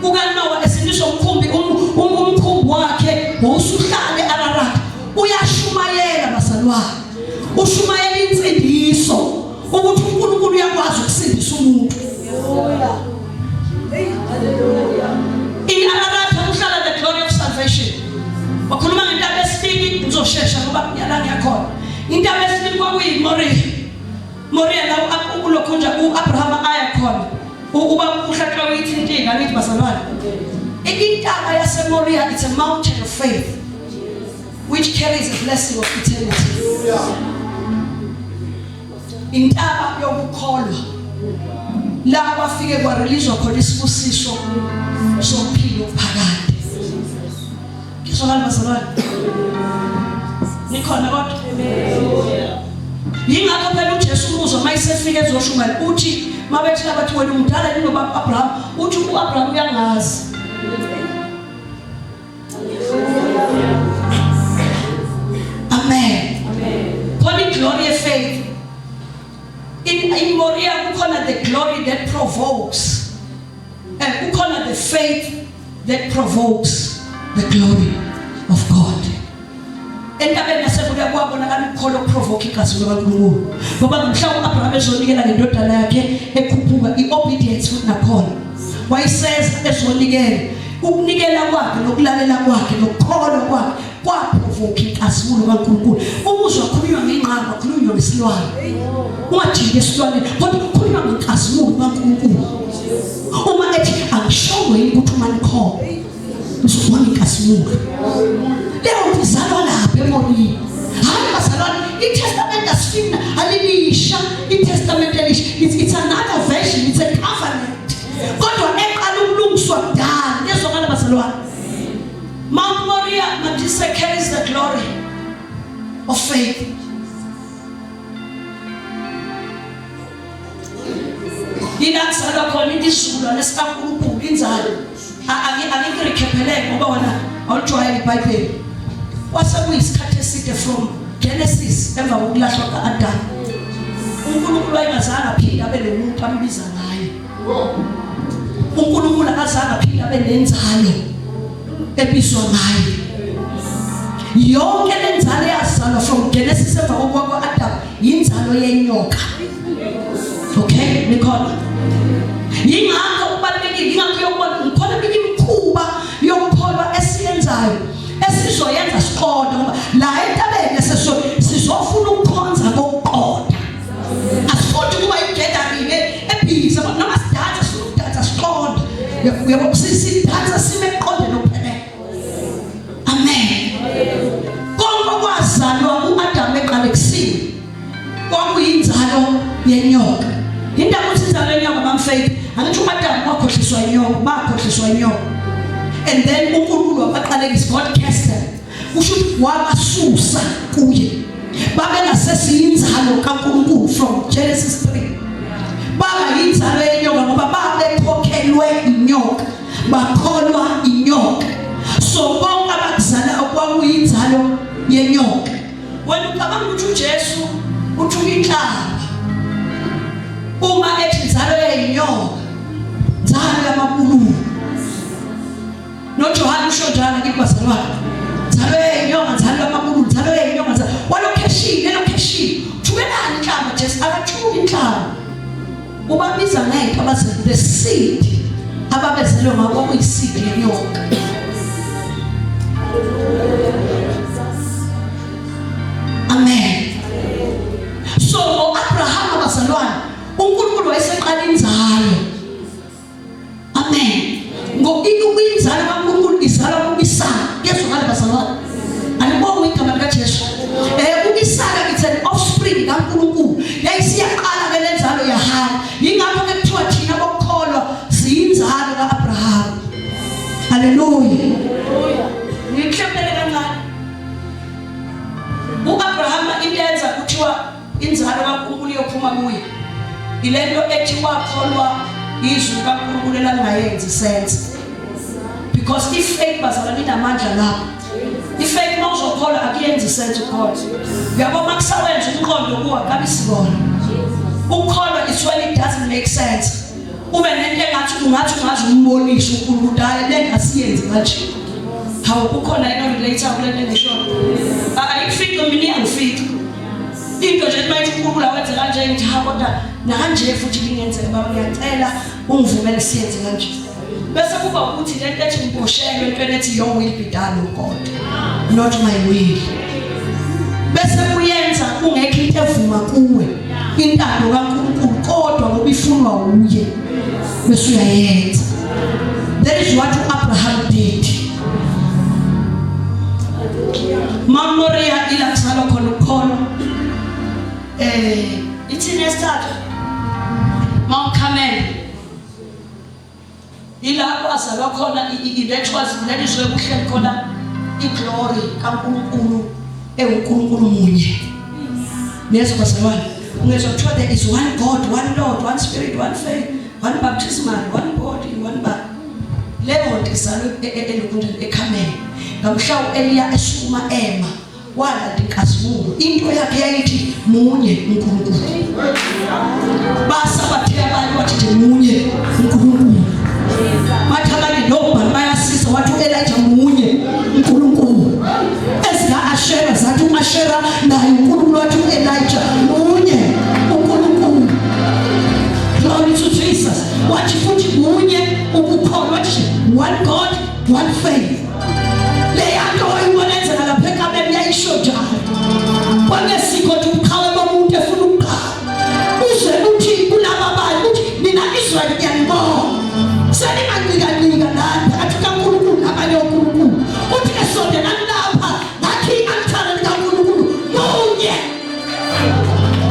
kukaNoah esindiswa umkhumbi, umkhumbi wakhe wawusuhlale Ararat. Uyashumayela bazalwane, ushumayela insindiso, ukuthi uNkulunkulu uyakwazi ukusindisa umuntu. In Ararat kuhlala the glory of salvation. Wakhuluma ngentaba esibili, ngizoshesha ngoba ngiyala ngiyakhona. Intaba esibili kwakuyiMoriya. Moriya la kulokhu nje uAbraham aya khona, uba uhlatshwa uyithintile, angithi bazalwane? Intaba yaseMoriya, it's a mountain of faith which carries a blessing of eternity. Intaba yokukholwa la kwafike kwareleaswa khona isibusiso sokuphila okuphakade. Ngizwakala bazalwane? Nikhona kodwa? Yingakho phela uJesu umuzwa mayisefika ezoshumayela, uthi mabethi labathi wena umdala kunobaba Abraham, uthi uAbraham uyangazi. Amen. Khona iglory ye-faith in Moria, kukhona the glory that provokes, kukhona the faith that provokes the glory of God. Entabeni yaseMoriya kwabonakala ukukholwa okuprovoke igazi likaNkulunkulu, ngoba mhla u-Abraham ezonikela ngendodana yakhe ekhuphuka, i-obedience futhi nakhona wayiseza ezonikela. Ukunikela kwakhe nokulalela kwakhe nokukholwa kwakhe kwaprovoke inkazimulo kaNkulunkulu. Umuzwa khulunywa ngenqaba, khulunywa ngesilwane, ungajiki esilwaneni, kodwa kukhulunywa ngenkazimulo kaNkulunkulu uma ethi angishongo yini ukuthi uma nikhona uzobona inkazimulo. Leyo nto izalwa lapha emoyeni. Hayi bazalwane, itestament asifina alilisha, itestament elisha, it's another version, it's a covenant, kodwa eqala ukulungiswa kudala. Kuyezwakala bazalwane? Mount Moriah, Matisse, carries the glory of faith. Yila kuzalwa khona isizukulwane sikaNkulunkulu, inzalo. Angikurikhepheleke ngoba wena awulijwayele iBhayibheli. Kwase kuyisikhathi eside from Genesis, emva kokulahlwa ka-Adamu, uNkulunkulu wayengazange aphinde abe nomuntu ambiza ngaye. uNkulunkulu akazange aphinde abe nenzalo ebizwa ngaye. Yonke lenzalo eyazalwa from Genesis emva kokuwa kwa-Adamu yinzalo yenyoka. Okay, nikhona? Yingakho kubalulekile, yingakho yokubona ngikhona eminye imikhuba yokukholwa esiyenzayo esizoyenza siqonde, ngoba la entabeni yaseSiyoni sizofuna ukukhonza kokuqonda. Asifuni ukuba i-gathering ebhizi, noma sidansa, sifuna ukudansa siqonde. Uyabo, sidansa sime ekuqondeni okuphelele. Amen. Konke okwazalwa u-Adamu eqalekisiwe kwakuyinzalo yenyoka. Indaba ukuthi inzalo yenyoka, bamfaith, angithi u-Adamu wakhohliswa inyoka, bakhohliswa inyoka, and then uNkulunkulu wabaqalekisa. God cursed them, kusho ukuthi wabasusa kuye, babengasesiyinzalo kaNkulunkulu. From Genesis 3 baba yinzalo yenyoka, ngoba babekhokhelwe inyoka, bakholwa inyoka. So konke abakuzala kwakuyinzalo yenyoka. Wena ucabanga ukuthi uJesu uthuka inhlamba uma ethi nzalo yeyinyoka, nzalo yamabululu. NoJohane usho njalo kithi bazalwane. Nzalo yeyinyoka, nzalo yamabululu, nzalo yeyinyoka, nzalo. Walokheshini, elokheshini. Thukelani inhlamba Jesu akathuki inhlamba. Ubabiza ngento abaze the seed ababezelwe ngakho kwakuyiseed yenyoka. Amen. So ngo-Abrahama bazalwane uNkulunkulu wayeseqala inzalo. Amen. Ngo inzalo kaNkulunkulu izalwa ku-Isaka. Kuyezwakala bazalwane. Alibongwe igama likaJesu. U-Isaka it's an offspring kaNkulunkulu. Yayisiyaqala ke lenzalo yaHana. Yingakho ke kuthiwa thina bokukholwa siyinzalo ka-Abraham. Haleluya. Ngikuhlebele kancane. U-Abrahama into eyenza kuthiwa inzalo kaNkulunkulu iyophuma kuye ilento ethi wakholwa izwi likaNkulunkulu elalingayenzi sense. Because ifaith bazalwane inamandla lapho. Ifaith uma uzokholwa akuyenzi sense ukukholwa. Uyabo uma kusawenza umqondo kuwa kabi sibona. Ukukholwa is when it doesn't make sense. Ube nento engathi ungathi ungaze umbonise uNkulunkulu hayi le nto asiyenzi kanje. Hawu kukhona into relate kule nto engishoyo. Ayikufici mina iyangifica. Into nje uma ithi uNkulunkulu awenze kanje ngithi ha kodwa nakanje futhi lingenzeka baba ngiyacela ungivumele siyenze kanje. Bese kuba ukuthi lento ethi ngiboshelwe entweni ethi your will be done oh God not my will. Bese kuyenza kungekho into evuma kuwe intando kaNkulunkulu kodwa ngoba ifunwa uye bese uyayenza. That is what Abraham did. Mount Moriah ila kuzalwa khona ukukholwa. Ithini esithathu? Mount Carmel. Ilapho azalwa khona that was that is where kuhleli khona iglory kaNkulunkulu ewuNkulunkulu munye. Niyezwa bazalwane? Ungezwa kuthiwa there is one God, one Lord, one Spirit, one faith, one baptismal, one body, one body. Leyo nto izalwe elokhunjeni eKhamele. Ngamhla u-Eliya esukuma ema walanda inkazimulo. Into yakhe yayithi munye uNkulunkulu. Basabathe abanye wathi nje munye uNkulunkulu. Bathi abanye nobani bayasisa wathi u-Elijah munye uNkulunkulu. Ezika-Ashera zathi u-Ashera naye uNkulunkulu wathi u-Elijah munye uNkulunkulu. Glory to Jesus. Wathi futhi munye ukukholwa, wathi one God, one faith. Leya nto oyibona yenzeka lapha ekameni yayisho njalo. Kwangesikho ukuthi ubuqhawe bomuntu efuna ukuqala. Uze uthi kulaba bantu uthi nina Israyeli ngiyanibonga. Seningancikancika nani phakathi kukaNkulunkulu nabanye onkulunkulu. Uthi ke sondelani lapha ngathi i-altare likaNkulunkulu munye.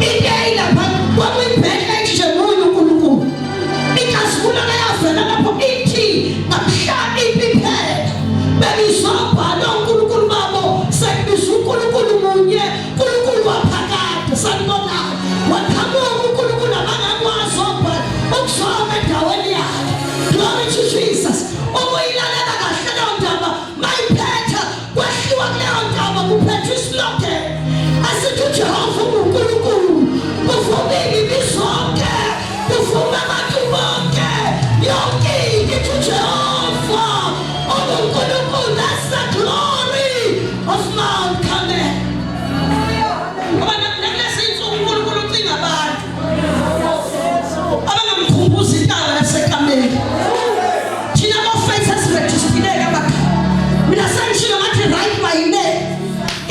Into eyilapha kwakuyibheka ithi nje munye uNkulunkulu. Inkazimulo eyavela lapho ithi ngamhla impi iphela bebizobhala uNkulunkulu babo sekubiza uNkulunkulu munye uNkulunkulu waphakade sanibonani waqhamuka uNkulunkulu abangakwazi obhala ukuzoma endaweni yakhe. Glory to Jesus. Ukuyilalela kahle leyo ndaba mayiphetha kwehliwa kuleyo ntaba kuphethwa islogan esithi uJehova unguNkulunkulu kuvumile imizonke kuvume abantu bonke yonke into ithi uJehova unguNkulunkulu. That's the glory of Mount Carmel. Ngoba nakulezi insuku uNkulunkulu ucinga abantu abangamkhumbuza intaba yaseKameli. Thina bo-faith esirejistileke amakhaya. Mina sengishilo ngathi write my name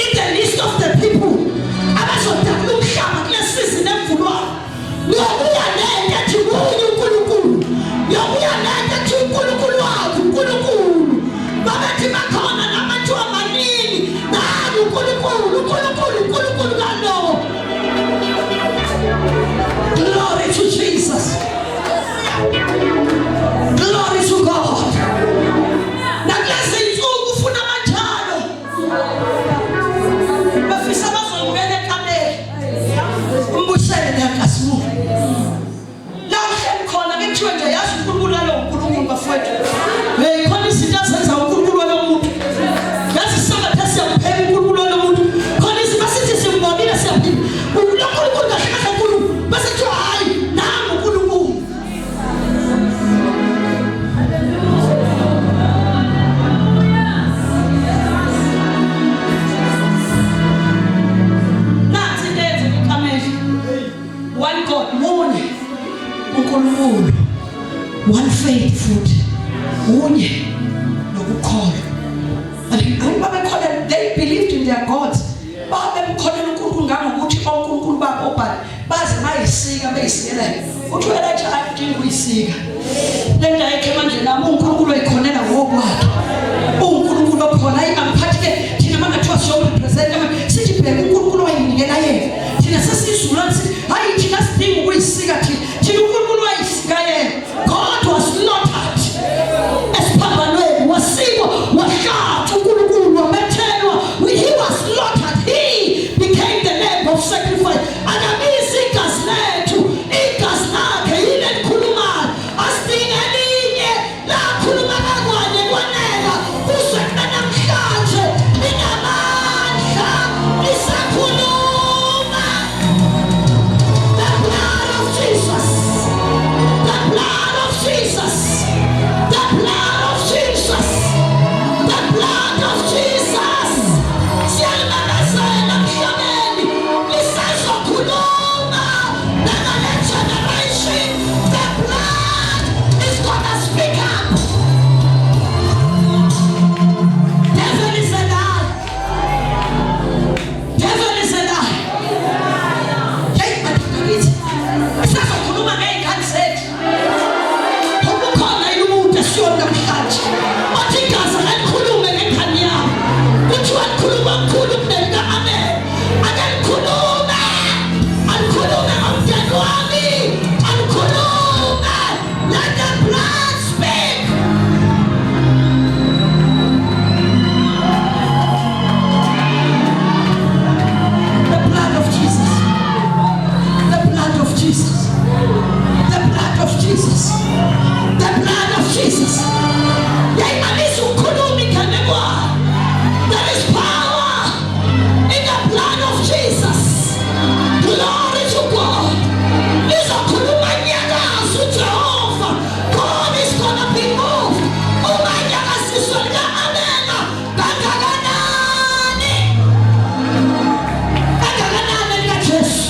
in the list of the people abazodabula umhlaba kule season evulwayo. Ngiyobuya nento ethi munye uNkulunkulu. Ngiyobuya nento ethi uNkulunkulu wakho uNkulunkulu. Babethi bakhona namathiwa maningi. Nangu uNkulunkulu, uNkulunkulu, uNkulunkulu kaNowa. Glory to Jesus. Glory to God. Nakulezi insuku ufuna amanjalo. Bafisa bazongena ekameni. Umbusele leyankasimulo. La uhleli khona kuthiwe nje yazi uNkulunkulu walo uNkulunkulu bafowethu. Hey khona izinto azenza uNkulunkulu walo muntu. Yazi isambatha siyaphela uNkulunkulu walo muntu. Khona izinto asithi Bese kuthiwa hayi nangu uNkulunkulu. Nansi into eyenzeka eKameli. One God, munye uNkulunkulu. One faith futhi. Unye nokukholwa. And babekholelwa, they believed in their gods. Babemkholela uNkulunkulu ngangokuthi onkulunkulu babo obhali baze bayisika beyisikela. Uthi uElijah akudingi ukuyisika. Le nto ayikho emandleni ami, uNkulunkulu oyikhonela ngokwakhe. UNkulunkulu okhona ayi angiphathi ke thina mangathiwa siyorepresent sithi bheka uNkulunkulu wayinikela yena. Thina sesizulwane sithi hayi thina sidinga ukuyisika thina. Thina uNkulunkulu wayisika yena. God was slaughtered. Esiphambanweni wasikwa wahlatshwa uNkulunkulu wabethelwa. He was slaughtered. He became the lamb of sacrifice. Akabizi igazi lethu, igazi lakhe yini elikhulumayo. Asidingi elinye lakhuluma kakwanye kwanela kuze kube namhlanje linamandla lisakhuluma. The blood of Jesus. The blood of Jesus. The blood of Jesus. The blood of Jesus. Siyalimemezela emhlabeni lisazokhuluma nangale generation. The blood is gonna speak up. Devil is a lie. Devil is a lie. Hey, madoda Sisazokhuluma ngey'ngane zethu. Ngoba ukhona yini umuntu esiyoni namhlanje othi igazi alikhulume ngengane yami. Kuthiwa likhuluma okukhulu kunelika-Amen. Ake likhulume. Alikhulume ngomndeni wami. Alikhulume. Let the blood speak. The blood of Jesus. The blood of Jesus. The blood of Jesus. The blood of Jesus. Yayimamisa ukukhuluma inganekwane. There is power in the blood of Jesus. Glory to God. Lizokhuluma nyakazo uJehova. God is gonna be moved. Uma nyakaziswa lika-Amena kangakanani? Kangakanani likaJesu?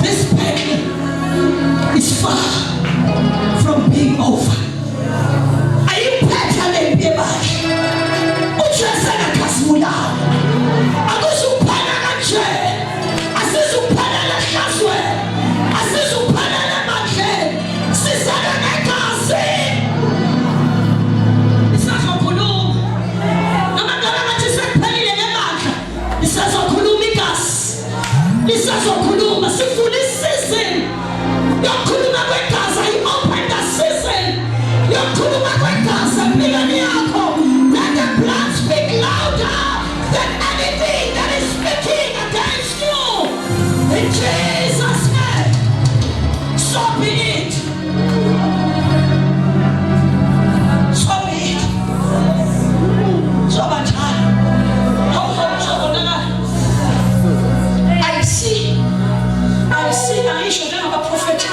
This battle is far from being over. Ayiphetha lempi ebandla. uJesu akakhazimulayo. Akuzuphela kanje. Asizuphelela ehlazweni. Asizuphelela emandleni. Sizele ngegazi. Lisazokhuluma. Noma ngabe ngathi sekuphelile ngebandla. Lisazokhuluma igazi. Lisazokhuluma sifuna isizini yokukhuluma kwegazi. I-open the season yokukhuluma kwegazi empilweni yakho. Let the blood speak louder than anything that is speaking against you. In Jesus' name. So be it. So be it. Soba njalo. Hawu hawu uzobonakala. I see. I see angisho njengabaprofethi.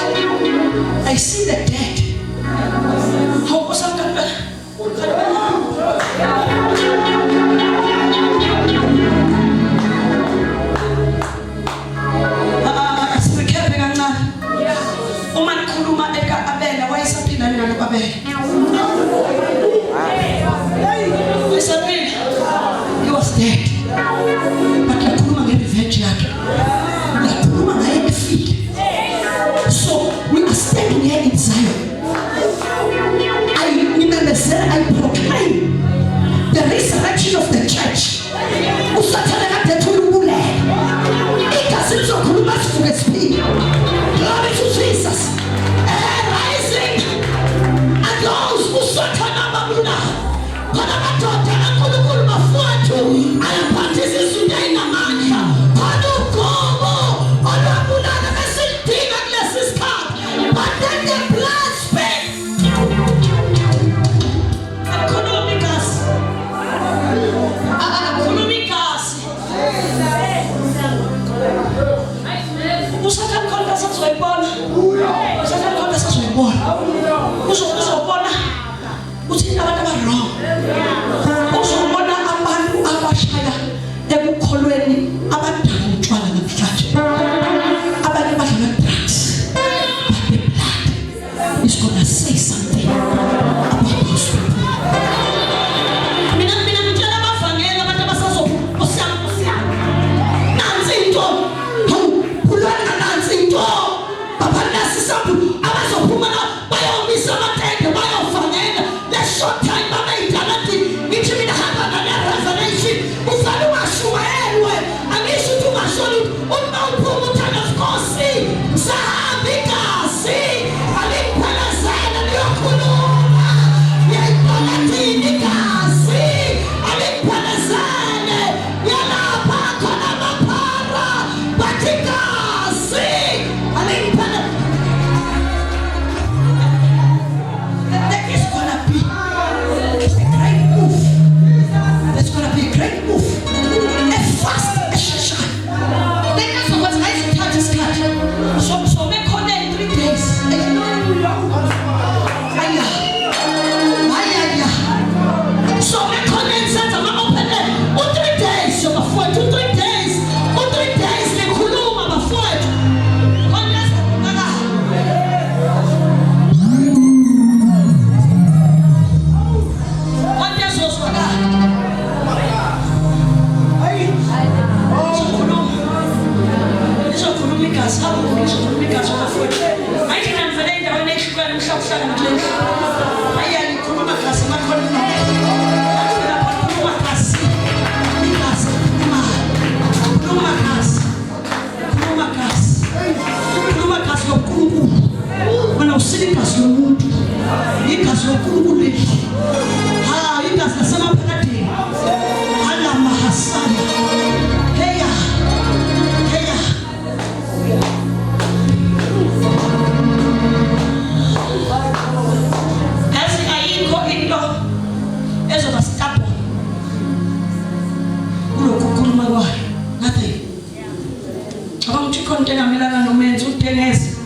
Ikhona into engamelana nomenzi udengezi.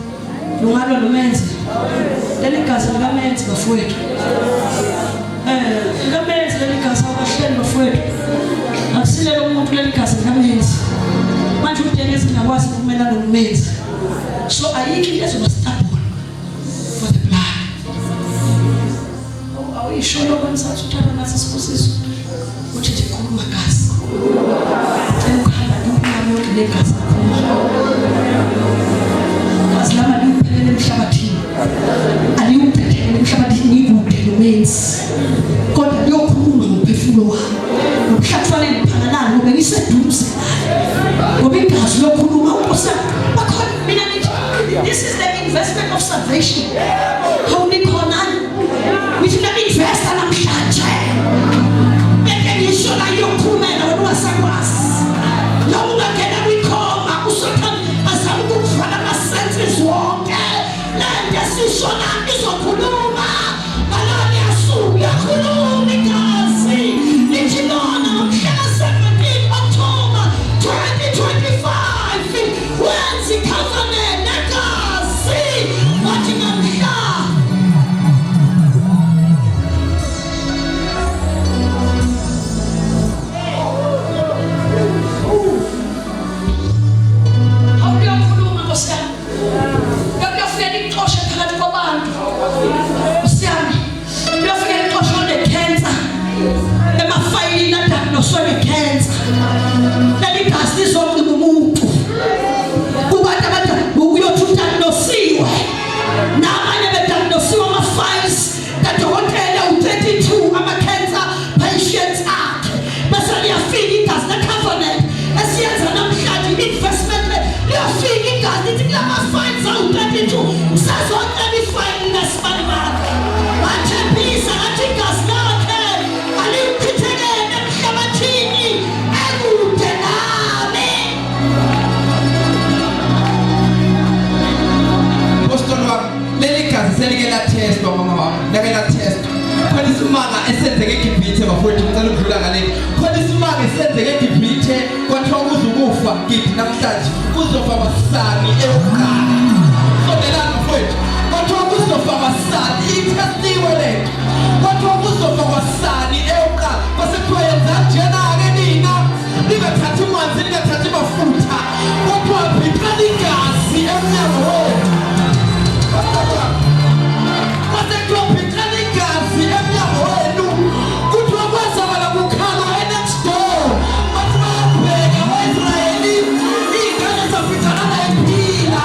Lungalwa nomenzi. Leli gazi likamenzi bafowethu. Likamenzi leli gazi abahleli bafowethu. Akusilele umuntu leli gazi likamenzi. Manje udengezi lingakwazi ukumelana nomenzi. So ayikho into ezoba stubborn for the blood. Awuyisho lokho msathu uthatha nathi sibusiso. Uthi nje khuluma gazi. Cela ukuhamba impilo yami yonke negazi kakhulu. Gazi lami aliyuphelele emhlabathini. Aliyuphelele emhlabathini ngikude nomenzi. Kodwa liyokhuluma ngomphefumulo wami. Nomhla kufanele ngiphakalale ngoba ngiseduze naye. Ngoba igazi lokhuluma uNkosi bakhona mina ngithi this is the investment of salvation. Awunikhona ngithi na-investa namhlanje. Beke ngisho la iyokhulumela wena ungasakwazi. Noma ungangena kwikhoma uSathane azama ukukuvala ama-senses wonke. Le nto esisho la izokhuluma. Ngalona yasuku yakhuluma igazi. Lithi lona ngomhla ka-17 October 2025 wenza i-covenant negazi. Wathi ngamhla Awukuyokhuluma Nkosi yami. Kuyofika likuxoshe phakathi kwabantu. Nkosi yami. Kuyofika likuxoshe one-cancer. Emafayilini adiagnoswe nge-cancer. Leli gazi lizogcina umuntu. Kubantu abade uyothi udiagnosiwe. Nabanye bediagnosiwe ama-files kadokotela u-32 ama-cancer patients akhe. Bese liyafika igazi le-covenant esiyenza namhlanje i-investment le liyafika igazi lithi kulama-files awu-32 kusazocela ifayili lesibalibali. Wathembisa ngathi igazi lakhe aliyuchithekele emhlabathini ekude nami. Apostoli wami, leli gazi selike lathestwa mama wami, lake lathestwa. Khona isimanga esenzeke eGibhithe bafowethu, ngicela ukudlula ngale. Khona isimanga esenzeke eGibhithe, kwathiwa kuzokufa gidi namhlanje, kuzofa basani eyokuqala. Sondelani bafowethu. Kwathiwa kuzofa basani, ithestiwe lento. Kwathiwa kuzofa kwasani eyokuqala. Kwase kuthiwa yenzani njena-ke nina, ningathathi manzi, ningathathi mafutha. Kwathiwa bhiqani igazi emnyango wethu. Kwase kuthiwa bhiqani igazi emnyango wenu. Kuthiwa kwazakala kukhalwa e-next door. Bathi bayabheka ama-Israyeli, iy'ngane zaficanana ephila.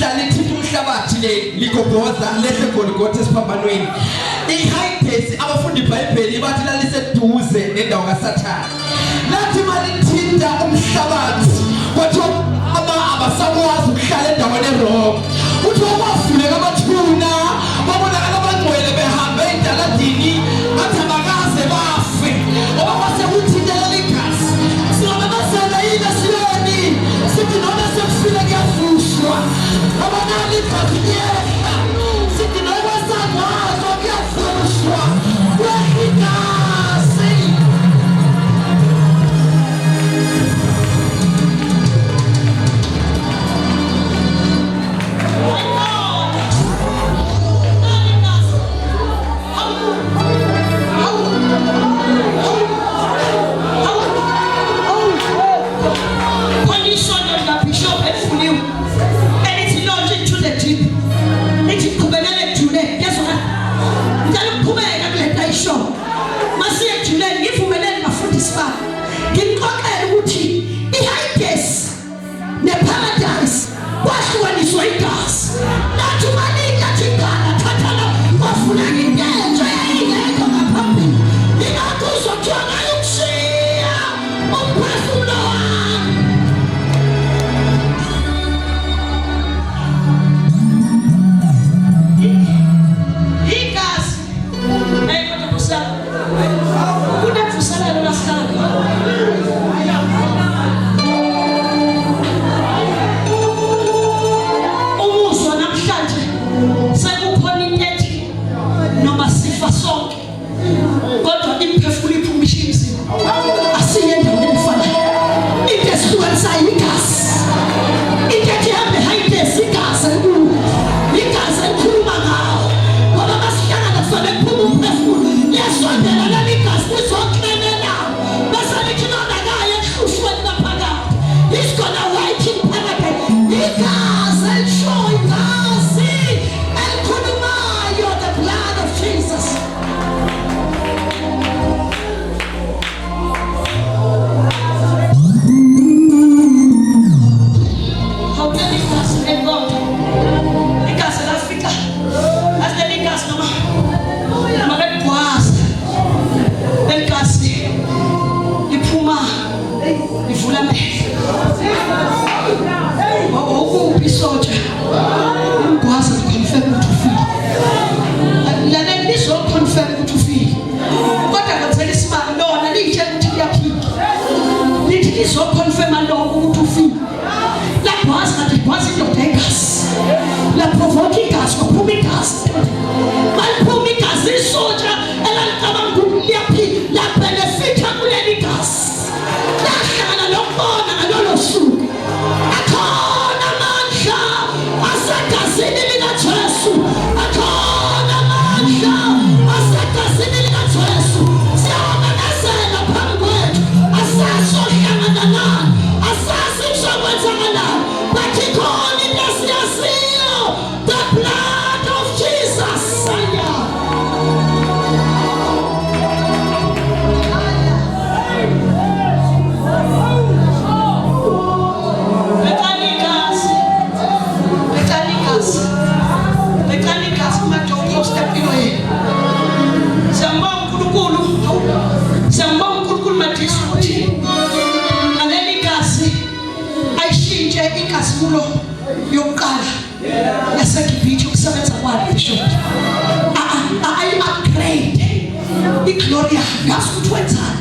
Mhla lithinta umhlabathi le ligobhoza lehle Golgotha esiphambanweni. IHades abafundi iBhayibheli bathi laliseduze nendawo kaSathane. Lathi malithinta umhlabathi kwathiwa ama abasakwazi ukuhlala endaweni erong. Kuthiwa kwavuleka amathuna babonakala abangcwele behambe ey'taladini bathi abakaze bafe ngoba kwase kuthinta leli gazi. Singamemezela yini esiyoni sithi noma sekufile kuyavuswa ngoba nali igazi liyehla sithi noma sangazwa kuyavuswa kwehla igazi. Khona isonto likabishop elivuliwe elithi launch into the deep, lithi qhubekele ekujuleni. Yezwakala, ngicela ukuqhubeka kule nto ayishoyo. Masiye ekujuleni, ngivumeleni bafundisi bami ngimxoxele ukuthi iHades neParadise kwahlukaniswa igazi. Lathi umalini lathi igala thathala kwavuleka into entsha eyayingekho ngaphambili. Ingakho uzothiwa ngayo ukushiya umphefumulo wami. Igazi. Hey kodwa Nkosi yami, kunemvuselelo la sihlala khona. Umuzwa namhlanje sekukhona into ethi noma sifa sonke kodwa imiphefumulo iphuma ishiya imizimba, asiye endaweni efanayo. Into esihlukanisayo igazi. Into ethi hambe Hades, igazi elikhulu, igazi elikhuluma ngawo, ngoba masihlangana kufanele kuphume umphefumulo. Liyasondela leli gazi lizoklenela bese lithi lona kaye ekuhlushweni laphakade. He's gonna wait in paradise. Igazi elishoyo, igazi elikhulumayo, the blood of Jesus. Awuleli igazi elilodwa, igazi lafika athi leli gazi noma mabeligwaza leli gazi liphuma livula amehlo. Ukuphi isotsha umgwaza liconfirm ukuthi ufile? Lalela, lizoconfirm ukuthi ufile, kodwa kwenzela isimanga lona liyitshela ukuthi liyaphila. Lithi lizoconfirma lokho ukuthi ufile. Lagwaza ngathi ligwaza indoda egazi, laprovoke igazi, kwaphuma igazi. Maliphuma igazi, isotsha elalicabanga ukuthi liyaphila labenefitha kuleli gazi, lahlangana lokubona ngalolo suku. Akhona amandla asegazini likaJesu, akhona amandla asegazini likaJesu. Siyawamemezela phambi kwethu. Asasohlangana nani, asazi kuzokwenzakalani, but ikhona into esiyaziyo, the blood of Jesus. Saya. Becala igazi, becala igazi, becala igazi kuma-doorpost empilo yenu. Siyambonga uNkulunkulu. Hawu, siyambonga uNkulunkulu Madisi ukuthi ngaleli gazi ayishintshe inkazimulo yokuqala yaseGibhithe ukusebenza kwayo, Bishop, ayi-upgrade iglory yakhe. Yazi ukuthi wenzani?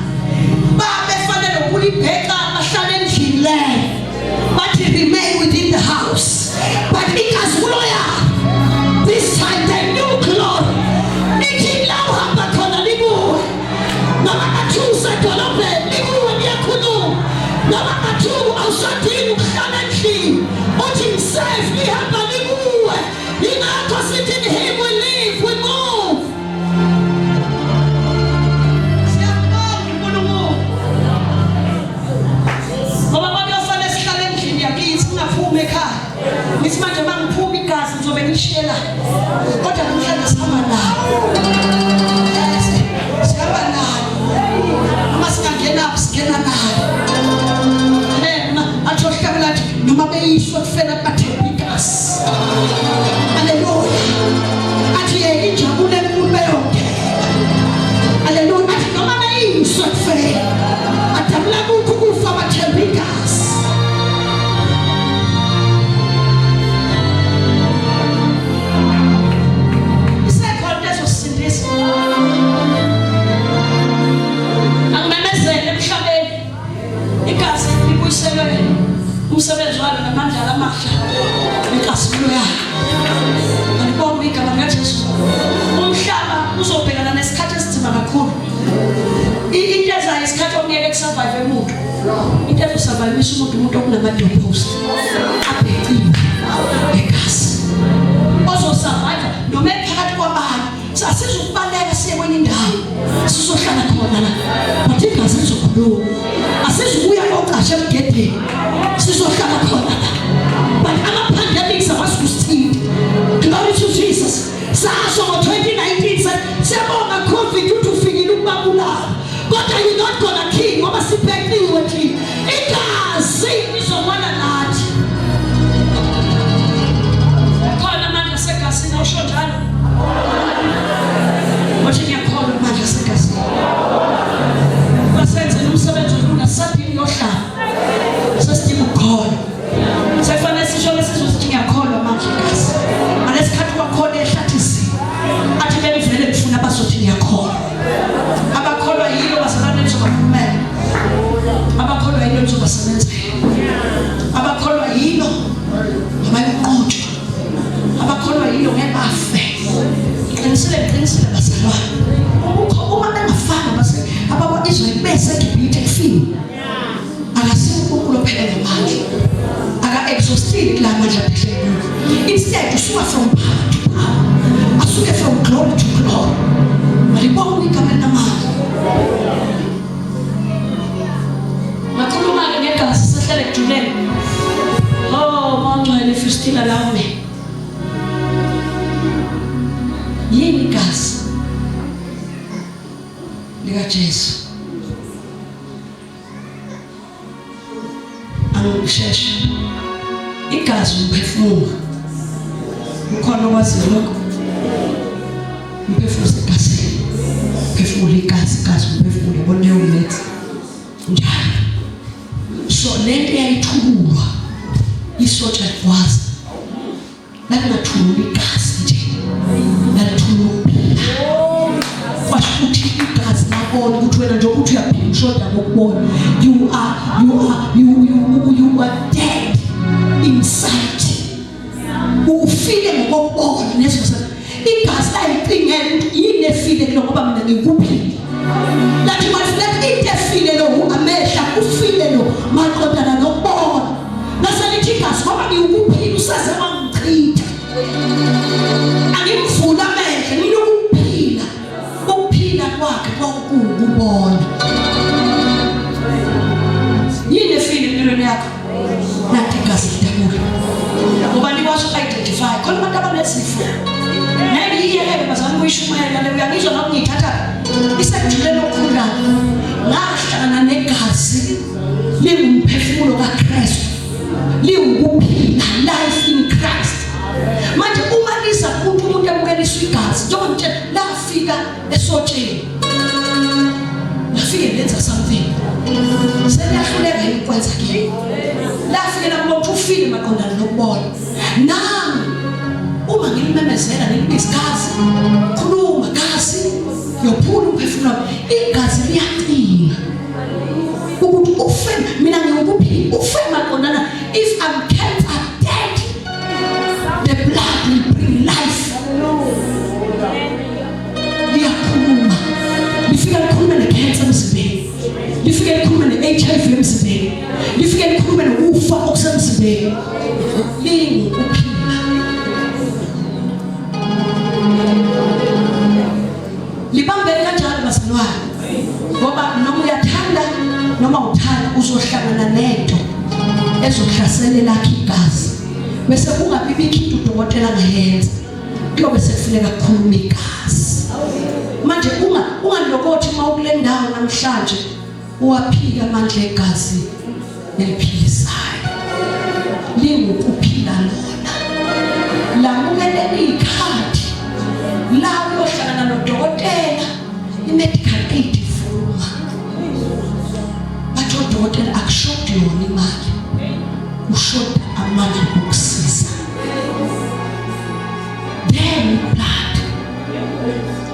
Babefanele ukulibheka bahlale endlini leyo, bathi remain within the house, but inkazimulo yakhe this time, the new glory, ithi la uhamba khona likuwe. Noma ngathiwa usedolobheni, likuwe, liyakhuluma. Noma ngathiwa awusadingi ukuhlala endlini uthi ngisafe, lihamba likuwe. Ingakho sithi in him we live, we move. Siyabonga uNkulunkulu ngoba kwakuyofanele sihlale endlini yakithi singaphumi ekhaya. Ngithi manje uma ngiphuma igazi ngizobe ngilishiyela, kodwa namhlanje sihamba nalo. Yes, sihamba nalo. Uma singangenaphi singena nalo. Athi ohlabela athi noma beyiswa kufela bathemba igazi. Haleluya. Athi yena injabulo enkulu beyongena. Haleluya. Athi noma beyiswe kufeni, adabula kukho ukufa bathemba igazi. Isekhona into ezosindisa. Angimemezele emhlabeni igazi libuyiselwe umsebenzi walo namandla amasha inkazimulo yakhe. Alibonge igama likaJesu. Umhlaba uzobhekana nesikhathi esinzima kakhulu. Into ezayo isikhathi okungeke kusurvive umuntu. Into ezosurvivisa umuntu umuntu okunama-doorpost abheciwe egazi. Ozosurvive noma ephakathi kwabantu. Asizukubaleka siye kwenye indawo. Sizohlala khona la. But igazi lizokhuluma. Asizukuya kocasha emgedeni. Sizohlala khona la. But ama-pandemics awazukusithinta. Glory to Jesus. Sasho ngo-2019 siyabonga COVID uthi ufikile ukubabulala. Kodwa you're not gonna kill ngoba sibhekiwe thina. Igazi lizobona nathi. Khona amandla asegazini awusho njalo. Wathi ngiyakholwa amandla asegazini. Basenzela umsebenzi olula sadini yohlala. Sesidinga ukukholwa. Sekufanele sisho lesizwe sithi ngiyakholwa amandla egazi. Ngalesikhathi kwakhona ehlathisi. Athi bengivele ngifuna bazothi ngiyakholwa. Abakholwa yilo bazalwane nizobakhulumela. Abakholwa yilo nizobasebenzela. Abakholwa yilo abayonqotshwa. Abakholwa yilo ngeke bafe. Qinisile qinisile bazalwane. Ukho uma bengafanga base abakwa-Israyeli beseGibhithe kufiwe. Akasiwo uNkulunkulu ophelele ngamandla. Aka-exhaustile kula mandla aphehle kuwo. Instead usuka from power to power. Asuke from glory to glory. Malibongwe igama elinamandla. Ngakhuluma-ke ngegazi sehlele ekujuleni. Oh, mongcwele if you still allow me. Yini igazi likaJesu? Angisheshe. Igazi umphefumulo. Ukhona okwaziyo lokho? Umphefumulo usegazini. Umphefumulo igazi, igazi umphefumulo yabona leyo mix. Njalo. So lento eyayithululwa isotsha ligwaza. Lalingathululi igazi nje. Lalithulula ukuphila. Kwasho ukuthi igazi labona ukuthi wena njengoba uthi uyaphila ushoda ngokubona. You are you are you you you are dead inside. Ufile ngokubona leso senzo. Igazi layicingela ukuthi yini efile kulo ngoba mina ngikuphila. Lathi manje into efile lo amehla ufile lo maqondana nokubona. Lase lithi igazi ngoba ngiwukuphila usaze wangichitha. Angimvula amehlo nginokuphila. Ukuphila kwakhe kwakuwukubona. Yini efile empilweni yakho? Nathi igazi lidabula. Ngoba likwazi uku-identify. Khona abantu abanezifo. Ngeke ngiyiyekele bazalwane kuyishumayela le uyangizwa noma ngiyithatha isekujuleni okukhulu ngahlangana negazi lingumphefumulo kaKristu liwukuphila life in Christ. Manje uma liza kumuntu umuntu emukeliswa igazi njengoba ngitshela lafika esotsheni lafike lenza something seliyahluleka ukwenza ke lafike lakuba ukuthi ufile maqondana nokubona nami uma ngilimemezela nilibiza igazi khuluma gazi yophula umphefumulo wami igazi liyacinga ukuthi ufe mina ngiwukuphila ufe maqondana if I'm cancer dead the blood will bring life. Liyakhuluma lifike likhulume ne-cancer emzimbeni, lifike likhulume ne-HIV emzimbeni, lifike likhulume nokufa okusemzimbeni. Lingukuphila. Libambeke kanjalo bazalwane, ngoba noma uyathanda noma uthanda uzohlangana nento ezohlasela lakhe igazi bese kungabi bikho into udokotela angayenza, kuyobe sekufuneka kukhuluma igazi. Manje ungalokothi uma ukule ndawo namhlanje uwaphika amandla egazi eliphilisayo. Lingukuphila lona. Akushodi yona imali, kushoda amandla okusiza. Then blood.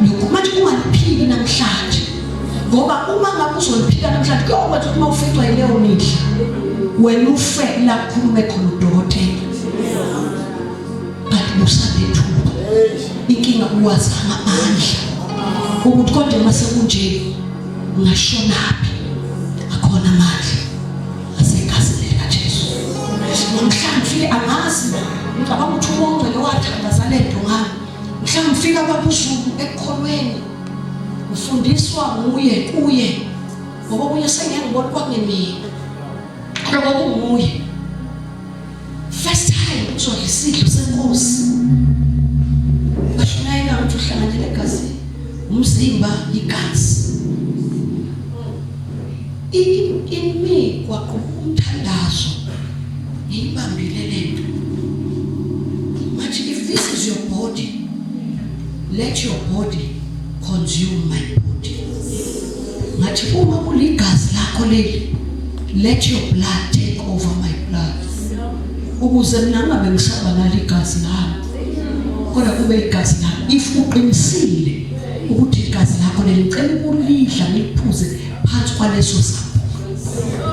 Lokhu manje ungaliphiki namhlanje. Ngoba uma ngabe uzoliphika namhlanje kuyokwenza ukuthi uma uficwa yileyo mihla wena ufe la kukhulume khona udokotela. But usanethuba. Inkinga uwazama amandla. Ukuthi kodwa uma sekunje ngashonaphi akhona amandla asegazini likaJesu. Mhla ngifike angazi ngicabanga ukuthi uMongcwele wathandaza lento ngami. Mhla ngifika kwabuZulu ekukholweni ngifundiswa nguye kuye ngoba okunye sengeke ngibone kwakungemina kodwa kwakunguye. First time kuzwa isidlo senkosi. Bashumayela ukuthi uhlanganyela egazini. Umzimba igazi. Imi kwaqubuka umthandazo. Ngiyibambile lento. Manje if this is your body, let your body consume my body. Ngathi uma kuligazi lakho leli, let your blood take over my blood. Ukuze mina ngingabe ngisaba nalo igazi lami. Kodwa kube igazi lami. If uqinisile ukuthi igazi lakho leli ngicela ukulidla ngiliphuze phansi kwaleso sambulo.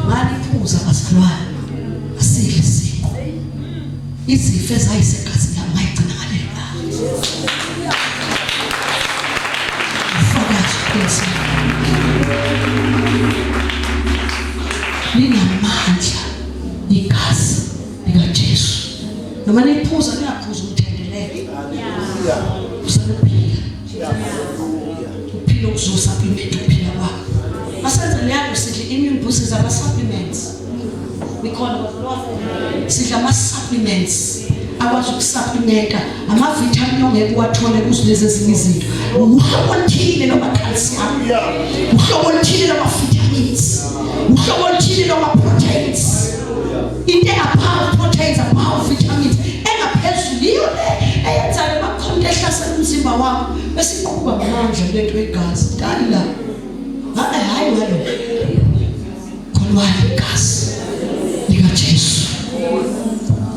Ngaliphuza bazalwane. Asidle isinkwa. Izifo ezayisegazini lami ngayigcina ngalelo langa. Ufakazi uqinisile. Linamandla igazi likaJesu. Noma niphuza ningaphuzi umthendeleko. Usanophila. Uphila ukuzosupplement ukuphila kwakho. Masenze leyanto sidle immune boosters ama supplements. Nikhona bazalwane? Sidla ama supplements akwazi ukusupplementa ama-vitamin ongeke uwathole kuzo lezi ezinye izinto. Uhlobo oluthile lwama-calcium, uhlobo oluthile lwama-vitamins, uhlobo oluthile lwama-proteins. Into above proteins, above vitamins, engaphezulu yiyo le eyenzayo uma kukhona into ehlasela umzimba wakho bese iqhuba ngamandla lento yegazi. Dali la. Ngabe hayi ngalo. Kholwani igazi likaJesu.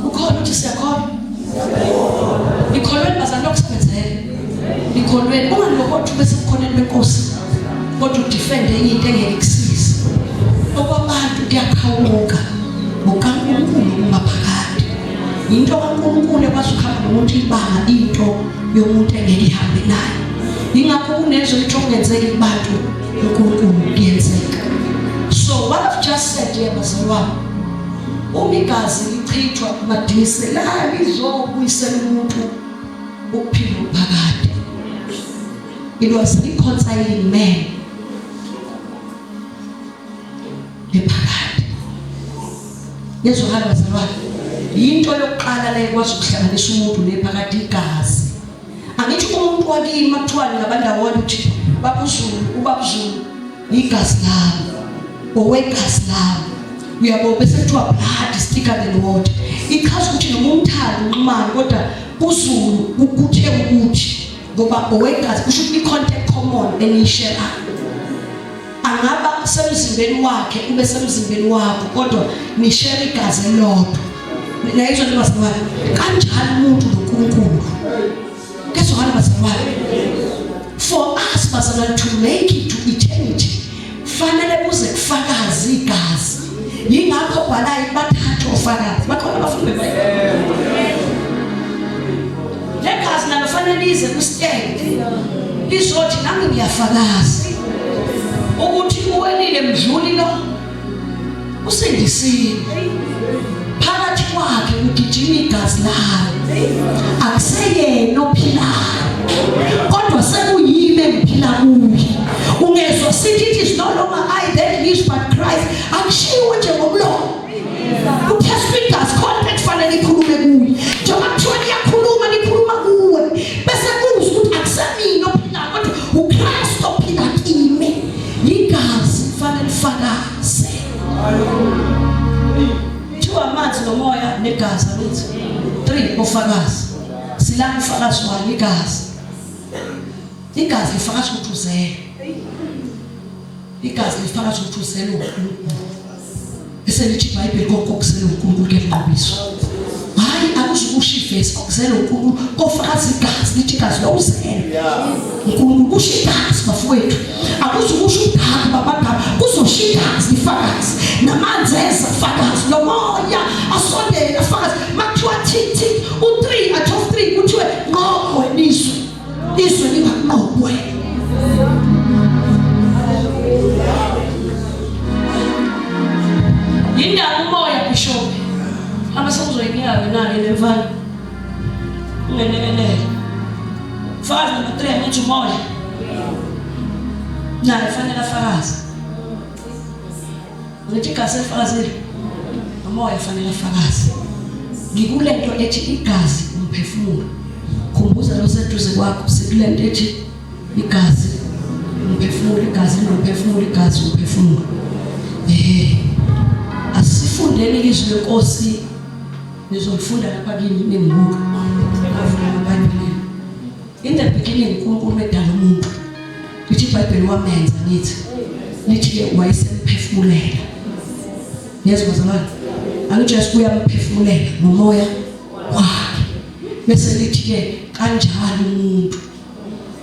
Ukhona uthi siyakholwa. Nikholweni bazalwane lokusebenzela. Nikholweni ungalokotha ube sebukhoneni benkosi. Kodwa udefende enye into engeke ikusize. Okwabantu kuyakhawuka ngokaNkulunkulu kungaphakade. Into kaNkulunkulu ekwazi ukuhamba nomuntu ibanga into yomuntu engeke ihambe nayo. Yingakho kunezwe lithi okungenzeki kubantu uNkulunkulu kuyenzeka. So what I've just said here bazalwane, uma igazi lichithwa madise la lizobuyisela umuntu ukuphila okuphakade. It was reconciling man nephakade. Yezwakala bazalwane, yinto yokuqala le ekwazi ukuhlanganisa umuntu nephakade igazi. Angithi umuntu wakini makuthiwa ningabandawonye uthi babuzulu ubabuzulu igazi lami owegazi lami uyabo bese kuthiwa blood is thicker than water ichaza ukuthi noma umthando unxumane kodwa kuzulu kuthe ukuthi ngoba owegazi kusho ukuthi i-contact common eniyisherayo angaba semzimbeni wakhe ube semzimbeni wakho kodwa nishare igazi elilodwa nayizwa nto bazalwane kanjalo umuntu noNkulunkulu kezwakala bazalwane for us bazalwane to make it to eternity fanele kuze kufakaze igazi yingakho bhalayo bathathe ofakazi bakhona abafundi beBhayibheli legazi nalo fanele lize kwistand lizothi nami ngiyafakaza ukuthi uwelile mdluli lo usindisiwe phakathi kwakhe kugijima igazi lami akuseyena ophilayo kodwa sekuyimi engiphila kuye ungezwa sithi it is no longer I that lives but Christ akushiwo nje ngomlomo uthestwa igazi khona ekufanele ikhulume kuye njengoba kuthiwa liyakhuluma likhuluma kuwe bese kuza ukuthi akusemina ophilayo kodwa uKristu ophila kimi igazi kufanele lifakaze kuthiwa amanzi nomoya negazi angithi three ofakazi silapho ufakazi wani igazi igazi lifakaza ukuthi uzele igazi lifakaza ukuthi uzele uNkulunkulu. Eselithi iBhayibheli konke okuzele uNkulunkulu kuyanqobiswa. Hayi akuzukusho ivesi okuzele uNkulunkulu kofakaza igazi lithi igazi lowuzele. uNkulunkulu kusho igazi bafowethu. Akuzukusho udaba babagaba kuzosho igazi lifakazi. Namanzi eza fakazi nomoya asondele afakazi. Makuthiwa tick tick u3 out of 3 kuthiwe nqobo wena izwe. Izwe lingakunqobi wena. Yindaba umoya bishop. Hamba sekuzoyinika wena ke le mfana. Ungenekelele. Fakazi number 3 ngithi umoya. Naye fanele afakaze. Ngithi igazi elifakazile. Umoya fanele afakaze. Ngikulento ethi igazi umphefumulo. Khumbuza lo seduze kwakho sikulento ethi igazi umphefumulo igazi nomphefumulo igazi umphefumulo. Eh asifundeni izwi lenkosi nizolifunda lapha kimi ningibuka. Ngavula amaBhayibheli. In the beginning uNkulunkulu wedala umuntu. Lithi iBhayibheli wamenza ngithi. Lithi ke wayesemphefumulela. Niyezwa bazalwane? Angithi uyamphefumulela ngomoya wakhe. Bese lithi ke kanjalo umuntu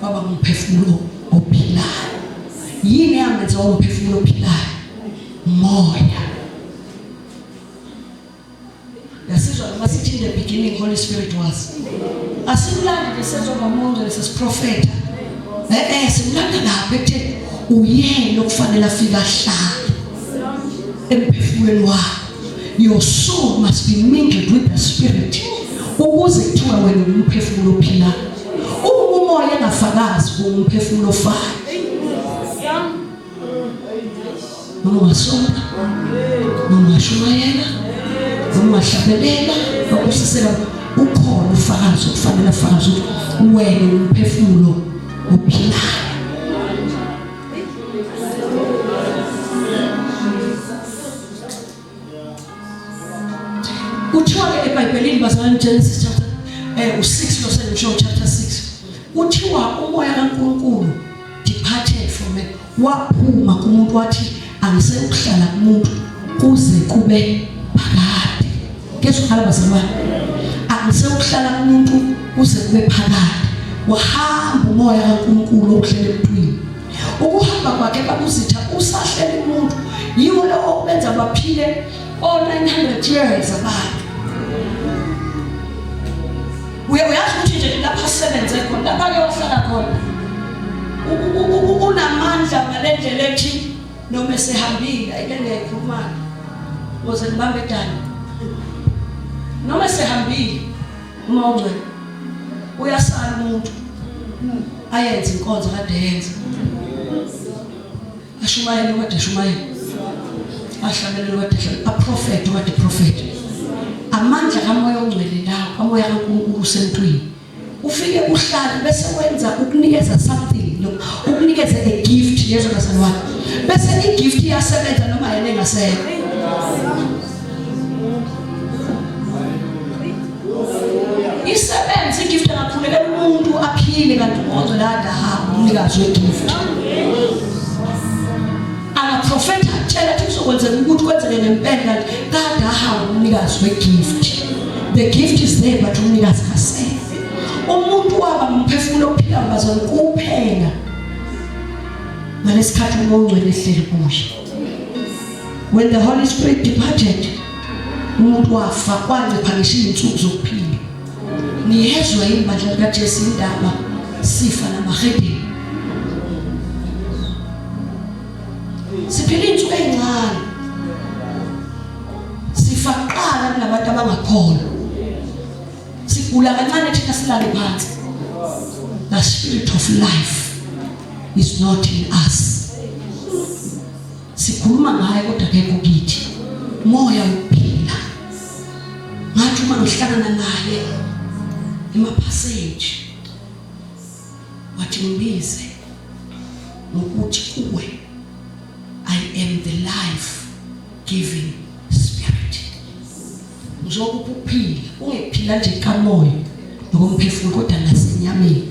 waba ngumphefumulo ophilayo. Yini eyamenza umphefumulo ophilayo? Moya. Yasizwa noma sithi in the beginning Holy Spirit was. Asimlandi nje sezoba umuntu lesesiprofeta. Eh eh simlanda lapha ekutheni uyena okufanele afike ahlale emphefumulweni wakho. Your soul must be mingled with the spirit ukuze kuthiwe wena umphefumulo ophilayo. Uma umoya engafakazi umphefumulo ofayo. Noma ungasonta, noma ungashumayela, noma ungahlabelela, ukusisela ukhona ufakazi okufanele afakaze ukuthi wena umphefumulo ophilayo. Kuthiwa ke eBhayibhelini bazalwane Genesis chapter u6 lo sengisho chapter 6 kuthiwa umoya kaNkulunkulu departed from man waphuma kumuntu wathi angisekuhlala kumuntu kuze kube phakade. Kezwakala bazalwane angisekuhlala kumuntu kuze kube phakade. Wahamba umoya kaNkulunkulu okuhlele emntwini. Ukuhamba kwakhe babuzitha usahlele umuntu yiwo lo okubenza baphile o 900 years abantu. Uyazi ukuthi nje lapha asebenze khona lapha ke wahlala khona unamandla ngalendlela ethi noma esehambile ayike ngiyayikhuluma ngoze ngibambe edani noma esehambile uma ungcwele uyasala umuntu ayenze inkonzo kade yenza ashumayele kade eshumayela ahlabelele kade ehlabela aprofethe kade eprofethe amandla kamoya ongcwele lawo kamoya kaNkulunkulu usemntwini ufike uhlale bese wenza ukunikeza something lo ukunikeze a gift yezwa bazalwane bese i-gift iyasebenza noma yena engasekho isebenze igift angakhulekela umuntu aphile kanti umonzo la akahamba umnikazi wegift angaprofetha atshela ukuthi kuzokwenzeka ukuthi kwenzeke ngempela kanti kade ahamba umnikazi wegift the gift is there but umnikazi akasekho umuntu waba ngumphefumulo ophilayo bazalwane kuphela ngalesikhathi umoya ongcwele ehleli kuye when the Holy Spirit departed umuntu wafa kwancipha ngisho izinsuku zokuphila niyezwa yini bandla likaJesu indaba sifa namahedeni siphila izinsuku ezincane sifa kuqala kunabantu abangakholwa sigula kancane thina silale phansi the spirit of life is not in us Sikhuluma ngaye kodwa akekho kithi. Moya wokuphila. Ngathi uma ngihlangana naye emaphasage wathi ngibize ngokuthi kuwe I am the life giving spirit. Ngizokupha ukuphila, ungekuphila nje kamoya nokomphefumulo kodwa nasenyameni.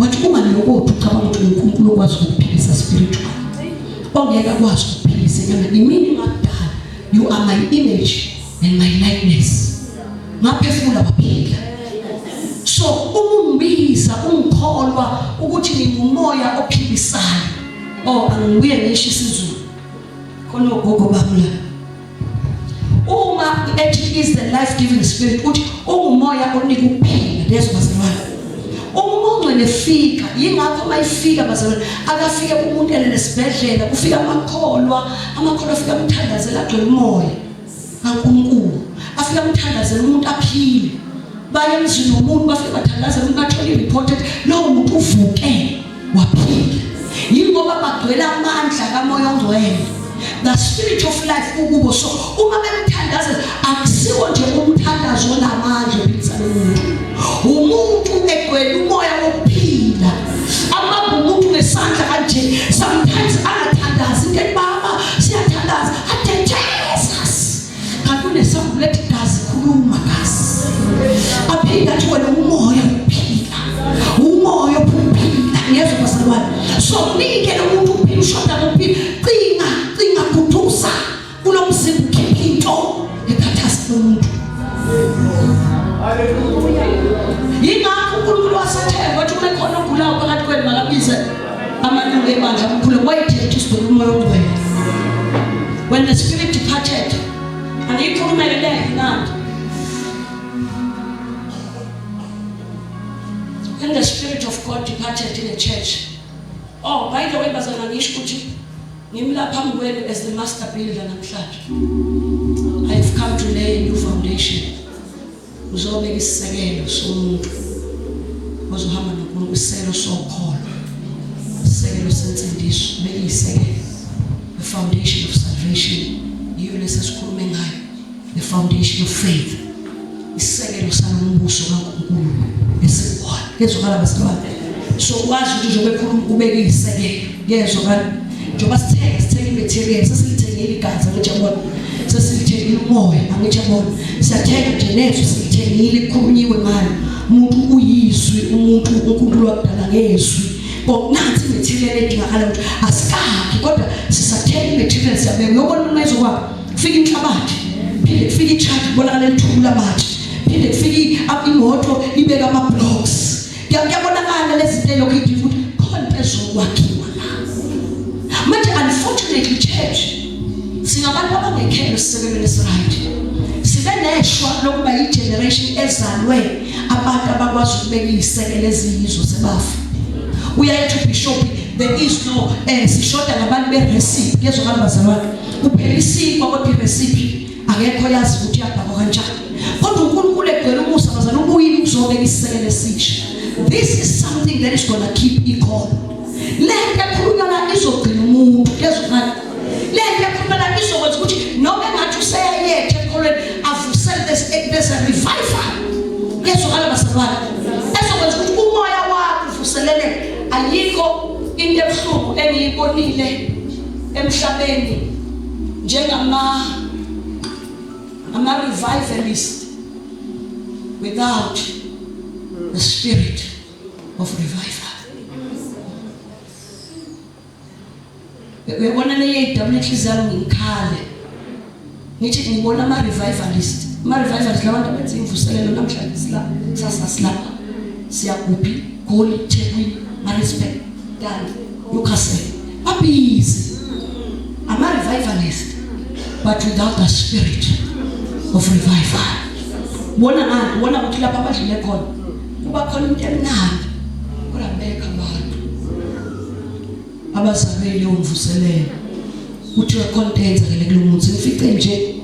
Wathi ungalokothi ucabanga ukuthi uNkulunkulu okwazi ukukuphilisa spiritual. Ongeke akwazi ukukuphilisa enyameni. Imini ngakudala. You are my image and my likeness. Ngaphefumula waphila. So uma ungibiza ungikholwa ukuthi ngingumoya ophilisayo. Oh, angibuye ngisho isiZulu. Khona ogogo bami la. Uma ethi is the life giving spirit uthi ungumoya onika ukuphila lezo bazalwane. Uma ungcwele fika yingakho mayifika bazalwane akafike umuntu elele esibhedlela kufika amakholwa amakholwa afika amthandazela agcwele umoya kaNkulunkulu afika amthandazela umuntu aphile baye emzini womuntu bafike bathandazela umuntu bathole i-report ethi lowo muntu uvuke waphila yingoba bagcwele amandla kamoya ongcwele the spirit of life ukubo so uma bemthandaza akusiwo nje umthandazo onamandla ophilisa umuntu umuntu egcwele umoya wokuphila abamba umuntu ngesandla kanje sometimes angathandazi into ethi baba siyathandaza athe Jesus kanti unesambulo ethi gazi khuluma gazi aphinde athi wena umoya uphila umoya ophila ngiyezwa bazalwane so mnike lo muntu uphila ushoda ngokuphila cinga cinga guduza kulo mzimba ukhipha into ekhathaza lo muntu Haleluya. Yingakho uNkulunkulu wasethemba wathi uma ekhona ogulayo phakathi kwenu makabize amalungu ebandla amkhule wayithetha isibheke umoya ongcwele. When the spirit departed, angiyikhulumele le nandi. When the spirit of God departed in the church. Oh, by the way bazalwane ngisho ukuthi ngimla phambi kwenu as the master builder namhlanje. I have come to lay a new foundation. Uzobeka isisekelo somuntu ozohamba noNkulunkulu, isisekelo sokholo, isisekelo sensindiso, beka isisekelo, the foundation of salvation, yiyo lesi esikhulume ngayo, the foundation of faith, isisekelo salombuso kaNkulunkulu esikuwona. Kezwakala bazalwane? So wazi ukuthi njengoba ekhuluma ubeke isisekelo, kuyezwakala njengoba sithenga sithenga i-material, sesilithengile igazi, angithi yabona, sesilithengile umoya, angithi yabona, siyathenga nje nezwi silithengile, kukhulunyiwe ngalo. Umuntu uyizwi, umuntu uNkulunkulu wakudala ngezwi. Nansi i-material edingakala ukuthi asikakhi kodwa sisathenga i-material siyabeka. Uyobona uma izokwakha kufika inhlabathi, phinde kufika i-truck kubonakala elithula amatshe, phinde kufike imoto ibeka ama-blocks. Kuyabonakala lezi zinto elokhu idinga ukuthi khona into ezokwakhiwa la. Manje unfortunately church singabantu abangekhelo esisekelweni esiright. Sibe neshwa lokuba yi-generation ezalwe abantu abakwazi ukubeka izisekelo eziyizo sebafa. Uyayethi ubishop there is no sishoda ngabantu be-recipe kuyezwakala bazalwane. Kuphela isinkwa kodwa i-recipe akekho yazi ukuthi yabhakwa kanjani. Kodwa uNkulunkulu egcwele umusa bazalwane ubuyile ukuzobeka isisekelo esisha. This is something that is gonna keep ikhona. Le nto ekhulunywa la izogcina umuntu kuyezwakala. Le nto ekhulunywa la izokwenza ukuthi noma engathi useyayetha ekholweni avusele there's a revival. Kuyezwakala bazalwane. Ezokwenza ukuthi umoya wakho uvuseleleke. Ayikho into ebuhlungu engiyibonile emhlabeni njengama ama revivalist without the spirit of revival. Uyabona le yeyidabula inhliziyo yami ngikhale ngithi ngibona ama revivalist, ama revivalist labantu abenza imvuselelo namhlanje sila kusasa silapha siyakuphi Goli, Thekwini, Maritzburg, Dani, Newcastle, babhizi ama revivalist but without the spirit of revival. Bona ngani, bona ukuthi lapha abadlule khona kuba khona into emnandi kodwa beka abantu abazalwe leyo mvuselelo kuthiwe khona into eyenzakele kulo muntu simfice nje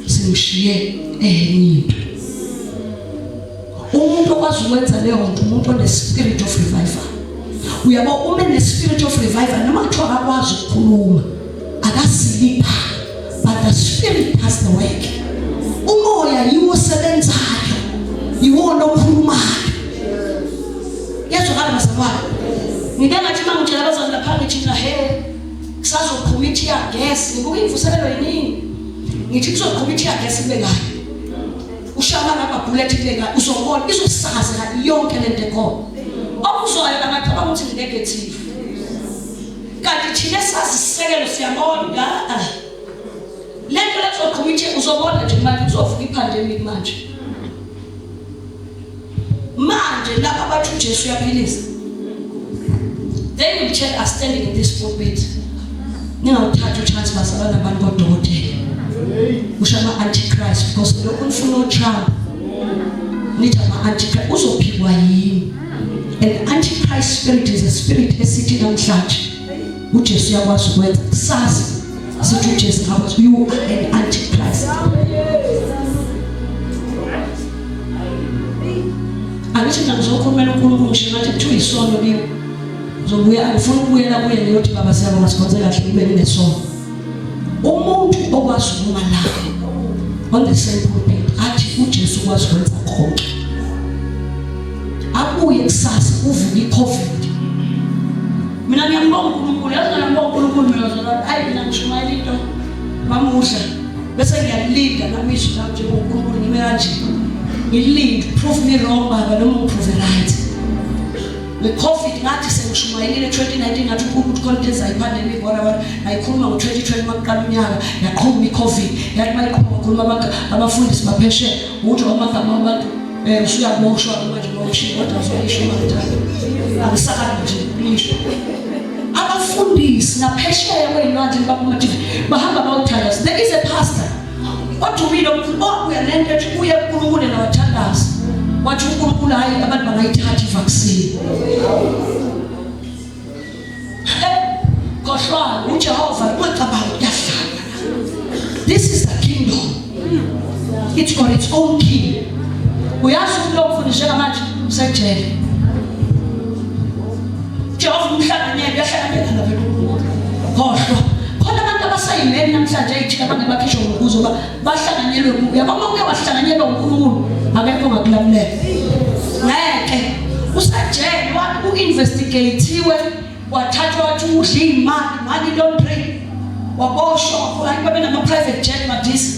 simshiye enye into. Umuntu okwazi ukwenza leyo nto umuntu one spirit of revival. Uyabo uma ene spirit of revival noma kuthiwa akakwazi ukukhuluma akasilipha but the spirit does the work. Umoya yiwo osebenzayo, yiwona okhulumayo. Kuyezwakala bazalwane? Ngike ngathi uma ngitshela abazalwane lapha ngithi mina he kusazoqhuma i-tear gas, ngibuka imvuselelo yiningi. Ngithi kuzoqhuma i-tear gas kube kanye. Ushaya ngamabullet kube kanye, uzobona izosakazeka yonke lento ekhona. Okuzwayo angacabanga ukuthi ngi-negative. Kanti thina esazi isisekelo siyabona. Lento lezoqhuma ithe uzobona nje manje kuzovuka ipandemic manje. Manje laba bathi uJesu uyaphilisa. They will tell us standing in this pulpit. Ningawuthathi uchance bazalwane abantu bodokotela. Usho ama-antichrist because lokhu nifuna oTrump. Nithi ama-antichrist uzophikwa yini? And antichrist spirit is a spirit esithi namhlanje uJesu uyakwazi ukwenza kusasa sithi uJesu ngakwazi you are an antichrist. Angithi mina ngizokhulumela uNkulunkulu ngisho ngathi kuthiwa isono kimi. Ngizobuya angifuni ukubuyela kuye ngiyothi baba siyabonga sikhonze kahle ngibe nginesono. Umuntu okwazi ukuma la on the same pulpit athi uJesu ukwazi ukwenza konke. Abuye kusasa uvuke iCovid. Mina ngiyambonga uNkulunkulu, yazi ngiyambonga uNkulunkulu mina zona. Ayi mina ngishumayela into mamuhla bese ngiyalinda nami izwi lami njengoNkulunkulu ngime kanje. Ngilinde prove me wrong baba noma ngiprove right. Nge-covid ngathi sengishumayelile 2019 ngathi uNkulunkulu khona into ezayo ipandemic wara wara ngayikhuluma ngo-2020 makuqala unyaka yaqhuma i-covid yathi mayiqhuma ngakhuluma abafundisi baphesheya ukuthi amagama abantu um usuyaboshwa manje mawushiya kodwa uzoyisho mangithanda angisakali nje ukulisho abafundisi naphesheya kwey'lwandle bakuma-tv bahamba bawuthandaza there is a pastor odumile obuya nento ethi uye kuNkulunkulu yena wathandaza wathi uNkulunkulu hayi abantu bangayithatha ivaccine khohlwa uJehova ungacabanga uyahlala this is the kingdom it's got its own king uyazi umuntu omfundiswe ngamanje usejele Jehova umhlanganyeli uyahlanganyela nabelungu Khohlwa. Khona abantu abasayimeni namhlanje eyithina abangeke bakhishwe ngokuzo ba bahlanganyelwe kuyo. Yabo uma uke wahlanganyelwa uNkulunkulu akekho ongakulamulela. Ngeke. Usejele wathi u-investigate-iwe wathathwa wathi udla iy'mali, money laundering. Waboshwa wakhona babe nama-private jet madisi.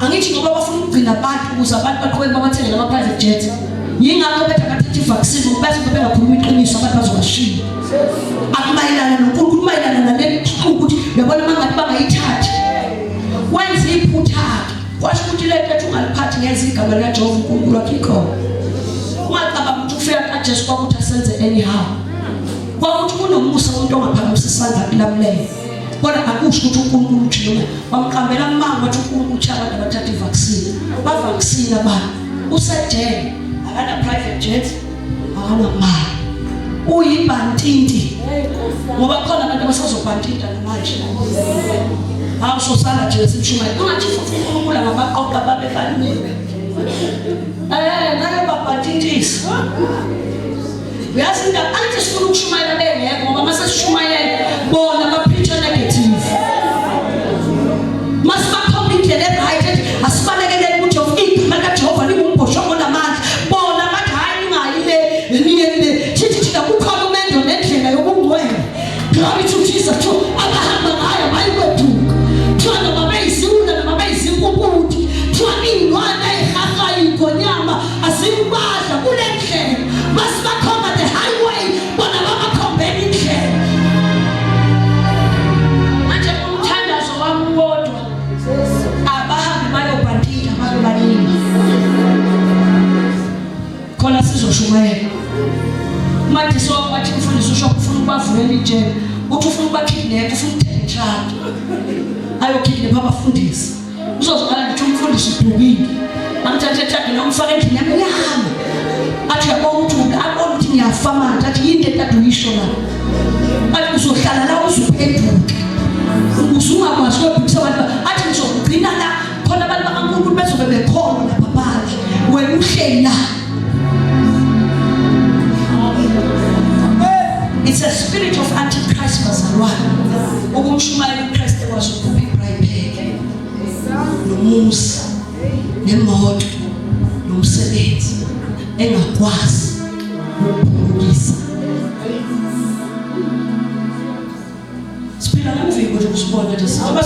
Angithi ngoba bafuna ukugcina abantu ukuze abantu baqhubeke babathengele ama-private jet. Yingakho bethi abathathe i-vaccine ngoba bazi ukuthi bengakhuluma iqiniso abantu bazobashiya. Akumayelana noNkulunkulu mayelana nale ukuthi uyabona uma ngathi bangayithathi. Wenza iphutha-ke. Kwasho ukuthi le nto ethi ungaliphathi ngeze igama likaJehova uNkulunkulu wakho ikhona. Ungacabanga ukuthi ukufika kaJesu kwakuthi asenze anyhow. Kwakuthi kunomusa umuntu ongaphakamisa isandla kulamulele. Kodwa akusho ukuthi uNkulunkulu uthi noma wamqambela amanga wathi uNkulunkulu uthi abantu abathatha ivaccine. Bavaccine abantu. Usejele akana private jet akanamali. Uyibhantinti. Ngoba khona abantu abasazobhantinta namanje. Hawu sosala nje simshumayela. Ungathi futhi uNkulunkulu angabaqoqa babe baningi. Eh, ngeke babhantintisa. Uyazi into angithi sifuna ukushumayela bengekho ngoba mase sishumayela bona ba preach negative. Masibakhomba indlela e-right ethi asibalekeleni kuJehova igama likaJehova lingumbhoshongo onamandla. Bona bathi hayi ningayi le niye le. Thithi thina kukhona umendo nendlela yobungcwele. Glory to Jesus to abahamba ngayo bayikwethuka. Kuthiwa noma beyiziwula noma beyizinkukudi. Kuthiwa iy'lwane ey'hahayo ingonyama azikubadla kule ndlela masibakhomba the highway bona babakhombela indlela manje umthandazo wami wodwa abahambe bayobhantinta babe baningi khona sizoshumayela umadisi wami wathi umfundisi usho ufuna ukubavulela ijele uthi ufuna ukubakidnap ufuna ukuthenga itruck ayokidnap abafundisi Uzozwakala ngithi umfundisi udukile. Amthathe ethathe nomfaka endlini yamnyama. Athi uyabona ukuthi abona ukuthi ngiyafa manje athi yini lento ade uyisho la. Athi uzohlala la uzuphenduke. Ukuze ungakwazi ukubhekisa abantu athi ngizokugcina la khona abantu bakaNkulunkulu bezobe bekhona lapha phandle. Wena uhleli la. It's a spirit of antichrist bazalwane. Ukumshumayela uKristu ekwazi ukukhupha ibrayi nomusa nemoto nomsebenzi engakwazi ukuphulukisa siphila ngomvimbo nje usibona nje njengoba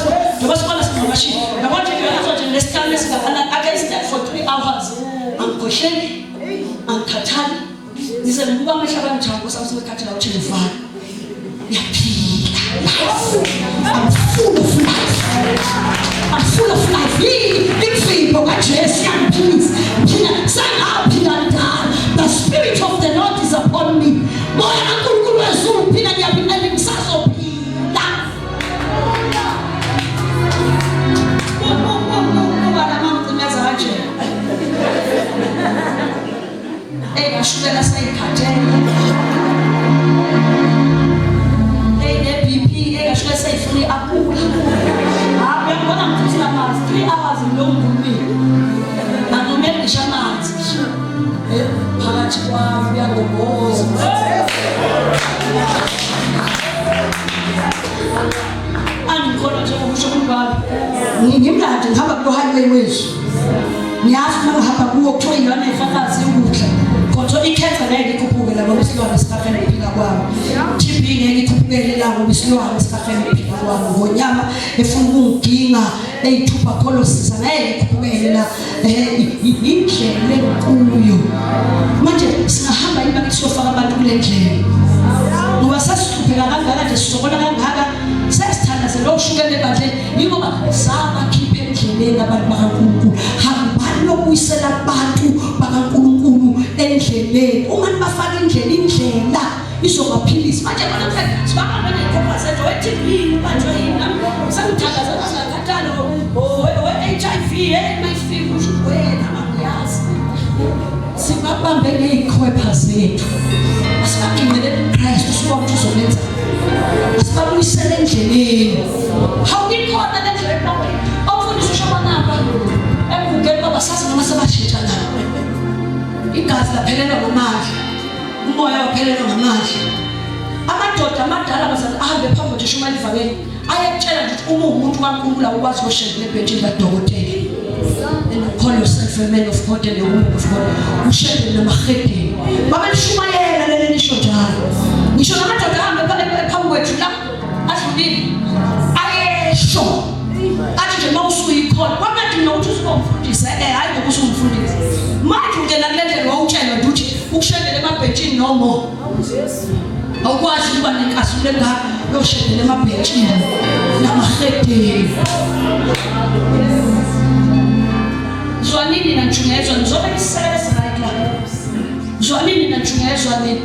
sibona singabashini yabo nje ngiyazo nje nesihlanu esingakanani I can stand for 3 hours angikhohleli angikhathali ngize ngibuka amehlo abantu njalo nkosi yami sebekhathela uthi ngivale ngiyaphila life I'm full of life. I'm full of life. Yini imvimbo kaJesu yangiphilisa. Phila sengaphila kudala. The spirit of the Lord is upon me. Moya kaNkulunkulu wezulu phila ngiyaphila and ngisazophila. Ubala mamcimeza kanje. Eyashukela seyikhathele. Eyine-BP eyashukela seyifuna i-apula. Hayi uyangibona ngithuthela amanzi 3 hours ngilokhu ngikhulumile. Angimele ngisho amanzi. Phakathi kwami uyagobhoza. Angikholwa njengokusho kumbhalo. Ngimlande ngihamba kulo highway wethu. Ngiyazi uma ngihamba kuwo kuthiwa iyona efakazi ukudla. Kodwa ikhetha ngeke ikhuphuke la ngoba isilwane sikhafele ukuphila kwami. TB ngeke ikhuphukele la ngoba isilwane sikhafele ukuphila kwami. Ngonyama efuna ukungiginga eyituberculosis ngeke ikhuphukele la. Indlela enkuyo. Manje singahamba yini bakithi siyofaka abantu kule ndlela? Ngoba sesihlupheka kangaka nje sizobona kangaka sesithandazela oshukela ebandleni yingoba sabakhipha endleleni abantu bakaNkulunkulu. Hambani lokubuyisela abantu bakaNkulunkulu endleleni. Uma nibafaka indlela indlela izobaphilisa. Manje bona mhlawumbe sibabambe ney'khopha zethu we-TB ubanjwe yini nami sengithandazela singakhathali we-HIV hey mayifika usho ukuthi wena angiyazi. Sibabambe ngey'khwepha zethu. Asibagcinele kuKristu sibone ukuthi uzobenza. Asibabuyisele endleleni. Hawu ikhona le ndlela ebonke. Omfundisi usho banapa emgugeni baba sazi noma sebashintsha na. Igazi laphelelwa ngamandla. Umoya waphelelwa ngamandla. Amadoda amadala bazali ahambe phambi kwethu eshumayela ivangeli. Ayekutshela nje ukuthi uma uwumuntu kaNkulunkulu awukwazi ukuyoshayela ebhentshini kadokotela. And you call yourself a man of God and a woman of God. Ushayele namahedeni. Babelishumayela leli lisho njalo. Ngisho namadoda ahambe phambi kwethu la adlulile. Ayesho. Athi nje uma usuyikhona kwakade nokuthi usuba umfundisi hayi ngoba usumfundisi. Manje ungena kule ndlela wawutshelwa nje ukuthi ukushendela emabhentshini no more. Awukwazi ukuba nenkazimulo engaka yoshendela emabhentshini namahedeni. Zwanini nanjungezwa nizobe nisele right la. Zwanini nanjungezwa nini.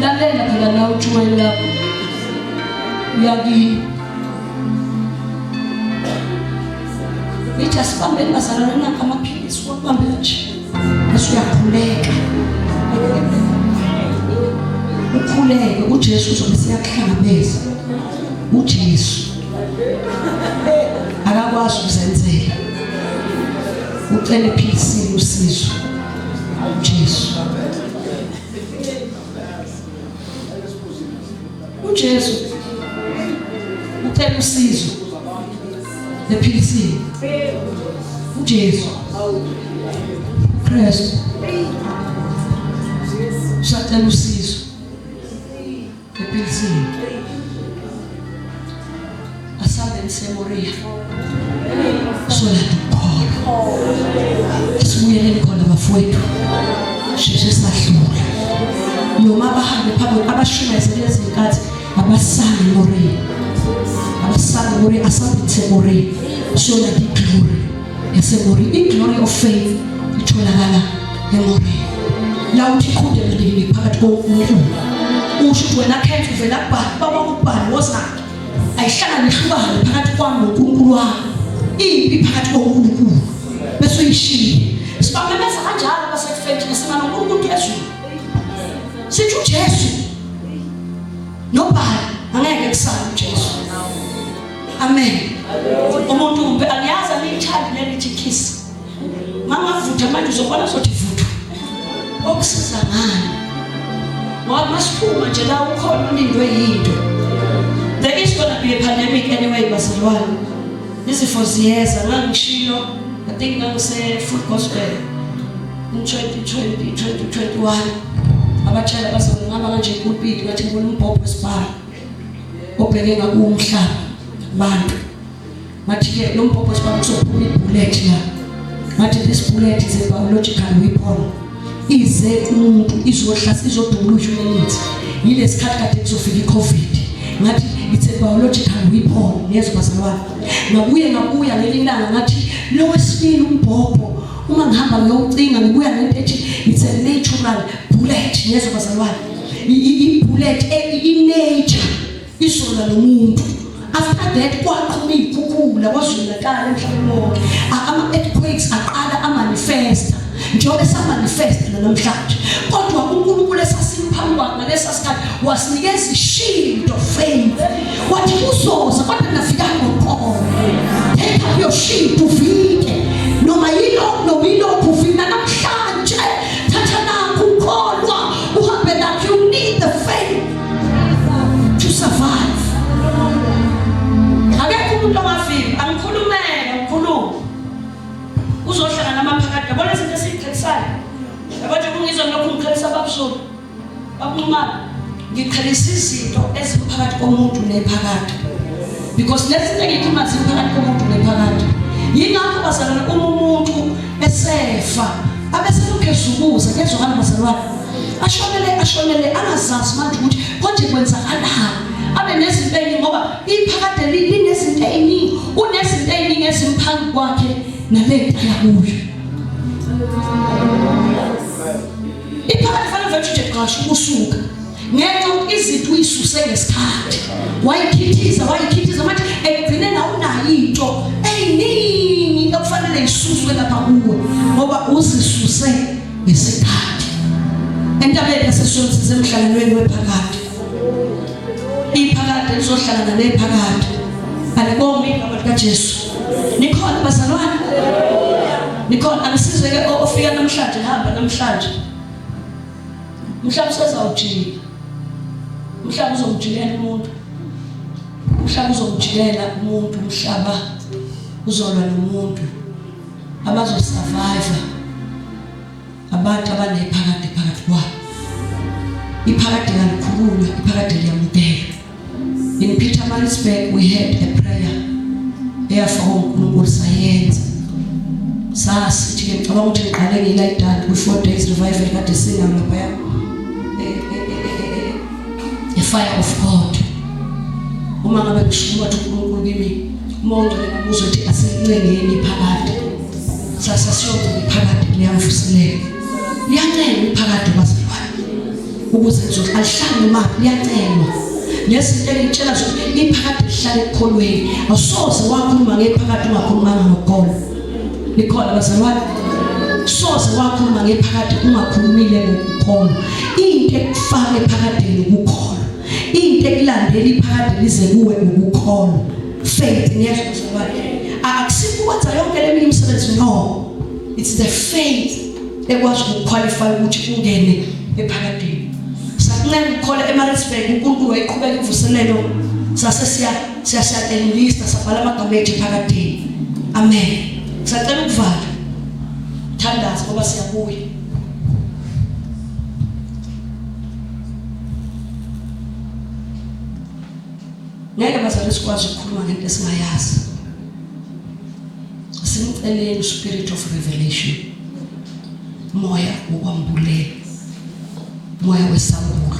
Lalela phela la utshumayela lapho. Uyakini. Nithi asibambeni bazalwane nanka amaphilisi wabambe nje. Bese uyakhuleka. Ukhuleke uJesu uzobe siyakuhlangabeza. uJesu akakwazi ukuzenzela. Ucela ephilisini usizo. uJesu. uJesu ucela usizo ephilisini. uJesu Kristu usacela usizo ephilisini. Asambeni seMoria solanda ukukholwa. Sibuyeleni khona bafowethu, sheshe sahlula. Noma abahambe phambi abashumayeze kulezi nkathi abasange eMoria, abasange eMoria, asambeni seMoria siyolanda iglory yaseMoria. Iglory of faith itholakala eMoria. La uthi iqhude malini phakathi koNkulunkulu. Usho ukuthi wena khetha uvela kubani, baba kubani wozakhe. Ayihlangane ihlukane phakathi kwami noNkulunkulu wami. Impi phakathi koNkulunkulu. Bese uyishiye. Sibamemeza kanjalo basekufeni thina sima noNkulunkulu phezulu. Sithi uJesu nobani angeke kusale uJesu. Amen. Umuntu umbe angiyazi angiyithandi leli lithi kiss. Mangavutha manje uzobona uzothi vuthu. Okusiza ngani? Ngoba masiphuma nje la ukhona ulindwe yinto. There is gonna be a pandemic anyway bazalwane. Izifo ziyeza ngangishilo I think ngangise Full Gospel in 2020 2021 abatshela bazongihamba kanje epulpit ngathi ngibona umbhobho wesibhamu obheke ngakuwumhlaba bantu. Ngathi-ke lo mbhobho wesibhamu kuzophuma ibullet la. Ngathi this bullet is a biological weapon. Ize kumuntu izohlasa izodubula humanity. Yilesikhathi kade kuzofika iCovid. Ngathi It's a biological weapon. Niyezwa bazalwane? Ngabuye ngabuya ngelinye ilanga ngathi lo wesibili umbhobho uma ngihamba ngiyowucinga ngibuya ngento ethi it's a natural bullet. Niyezwa bazalwane? I-bullet i-nature izolwa nomuntu. After that kwaqhuma iy'khukhula KwaZulu-Natal emhlabeni wonke. Ama-earthquakes aqala amanifesta njengoba esamanifesta namhlanje. Kodwa uNkulunkulu esasimphambi kwakhe ngalesa sikhathi wasinikeza ishield of faith. Wathi kuzoza kodwa nafikanga ngokholo. Take up your shield uvike. Noma yilokhu noma yilokhu uvike namhlanje. Thatha nakho ukholwa uhambe nakho. You need the faith to survive. Akekho umuntu ongafiki, angikhulumele, ngikhulume. Uzohlangana amaphakade. Yabona izinto esiyiqhelisayo. Yabo nje kungizwa lokhu ngiqhelisa babuzulu. Bakunqumana. Ngiqhelisa izinto eziphakathi komuntu nephakade. Because lezi zinto engikhuluma ziphakathi komuntu nephakade. Yingakho bazalwane uma umuntu esefa abeselokhu ezukuza kuyezwakala bazalwane. Ashonele ashonele angazazi manje ukuthi konje kwenzakalani. Abe nezinto eziningi ngoba iphakade linezinto eziningi, unezinto eziningi ezimphambi kwakhe nalento yakuyo. Iphakade fanele vele nje qasha ukusuka. Ngenxa yokuthi izinto uyisuse ngesikhathi. Wayikhithiza wayikhithiza manje ekugcineni awunayo into eyiningi okufanele isuswe lapha kuwe ngoba uzisuse ngesikhathi. Entabeni yaseSiyoni sisemhlanganweni wephakade. Iphakade lizohlangana nephakade. Alibonge igama likaJesu. Nikhona bazalwane? Nikhona? Angisizwe ke ofika namhlanje hamba namhlanje. Mhlawumbe usezawujika. Mhlawumbe uzomjikela umuntu. Mhlawumbe uzomjikela umuntu umhlaba uzolwa nomuntu abazosurvive abantu abanephakade phakathi kwabo. Iphakade kalikhululwa, iphakade liyamukelwa. In Pietermaritzburg we had a prayer eyafakwa uNkulunkulu sayenza. Sasithi ke ngicabanga ukuthi ngiqale ngilayidani kwi-4 days revival kade sinayo laphaya a fire of God. Uma ngabe ngisho ukuthi uNkulunkulu kimi uma ungcwele ngakuzwa ukuthi asincengeni iphakade. Sasa siyogcina iphakade liyamvuselela. Liyancengwa iphakade bazalwane. Ukuze kuzothi alihlali noma liyancengwa. Nezinto engitshela zona iphakade lihlala ekukholweni. Awusoze wakhuluma ngephakade ungakhulumanga ngokholo. Nikhona bazalwane? Soze wakhuluma ngephakade ungakhulumile ngokukholo. Into ekufaka ephakadeni ukukholwa. Into ekulandela iphakade lize kuwe ukukholwa. Faith niyezwa bazalwane? Akusikho ukwenza yonke le minye imisebenzi no. It's the faith ekwazi ukuqualify ukuthi ungene ephakadeni. Sakuncenga ukukholwa eMaritzburg uNkulunkulu wayiqhubeka imvuselelo sase siya siya siya enlista sabhala amagama ethu ephakadeni. Amen. Sacela ukuvala. Thandaza ngoba siyabuya. Ngeke bazalwane sikwazi ukukhuluma ngento esingayazi. Simceleni spirit of revelation. Moya wokwambulela. Moya wesambulo.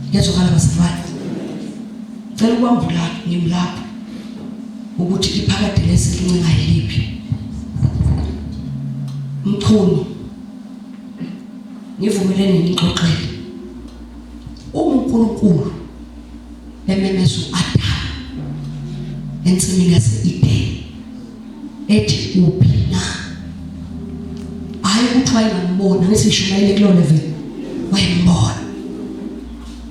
Ngiyazwakala bazalwane. Cela ukwambula ngimlapho ukuthi iphakade lesi lincenga yiliphi. Mchunu ngivumelene nixoxele. Uma uNkulunkulu ememeza uAdam ensimini yase-Edeni ethi uphi na, hhayi ukuthi wayengambona, ngithi ngishumayele kulo level, wayembona.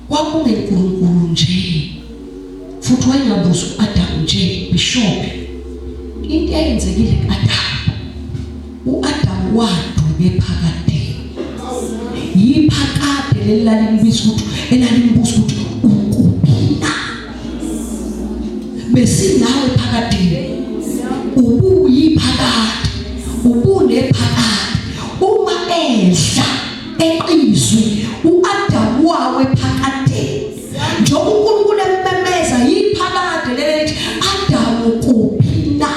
KwakungeNkulunkulu nje futhi wayengabuzi u-Adamu nje bishophi. Into eyenzekile ku-Adamu, u-Adamu waduka ephakadeni. Yiphakade leli lalimbiza ukuthi elalimbuza ukuthi ukuphi na. Besinawe phakadeni. Ubuyiphakade. Ubunephakade. Uma edla eqizwi uAdamu wawe phakadeni. Njengoba uNkulunkulu emmemeza yiphakade leli lithi Adamu kuphi na?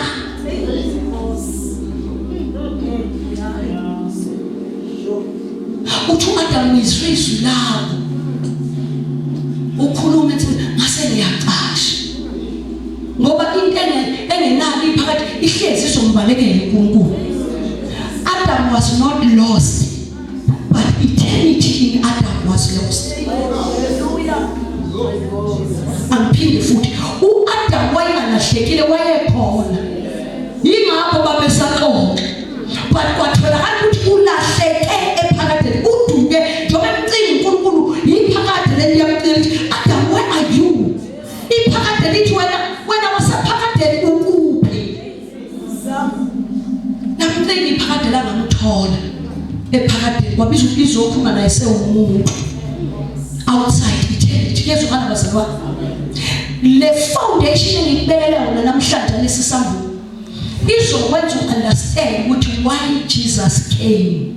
Uthi uAdamu ngizwe izwi lakho. Ukhuluma ethi ngase ngiyacasha. ihlezi izombalekela uNkulunkulu. Adam was not lost, but eternity in Adam was lost. Angiphinde futhi, uAdam wayengalahlekile, wayekhona, yingakho babesaxoxa, but kwatholakala ukuthi ulahleke ephakadeni, uduke njengoba emcinga uNkulunkulu. Yiphakade leli liyamcinga ukuthi, "Adam, where are you?" Iphakade lithi, "Wena, wena wasephakadeni, ukuphi?" Namcinga iphakade, langamthola ephakadeni, kwabiza izokhuluma naye sewumuntu outside eternity. Kuyezwakala bazalwane? Le foundation engikubekele yona namhlanje, lesi sambulo, izokwenza u-understand ukuthi why Jesus came.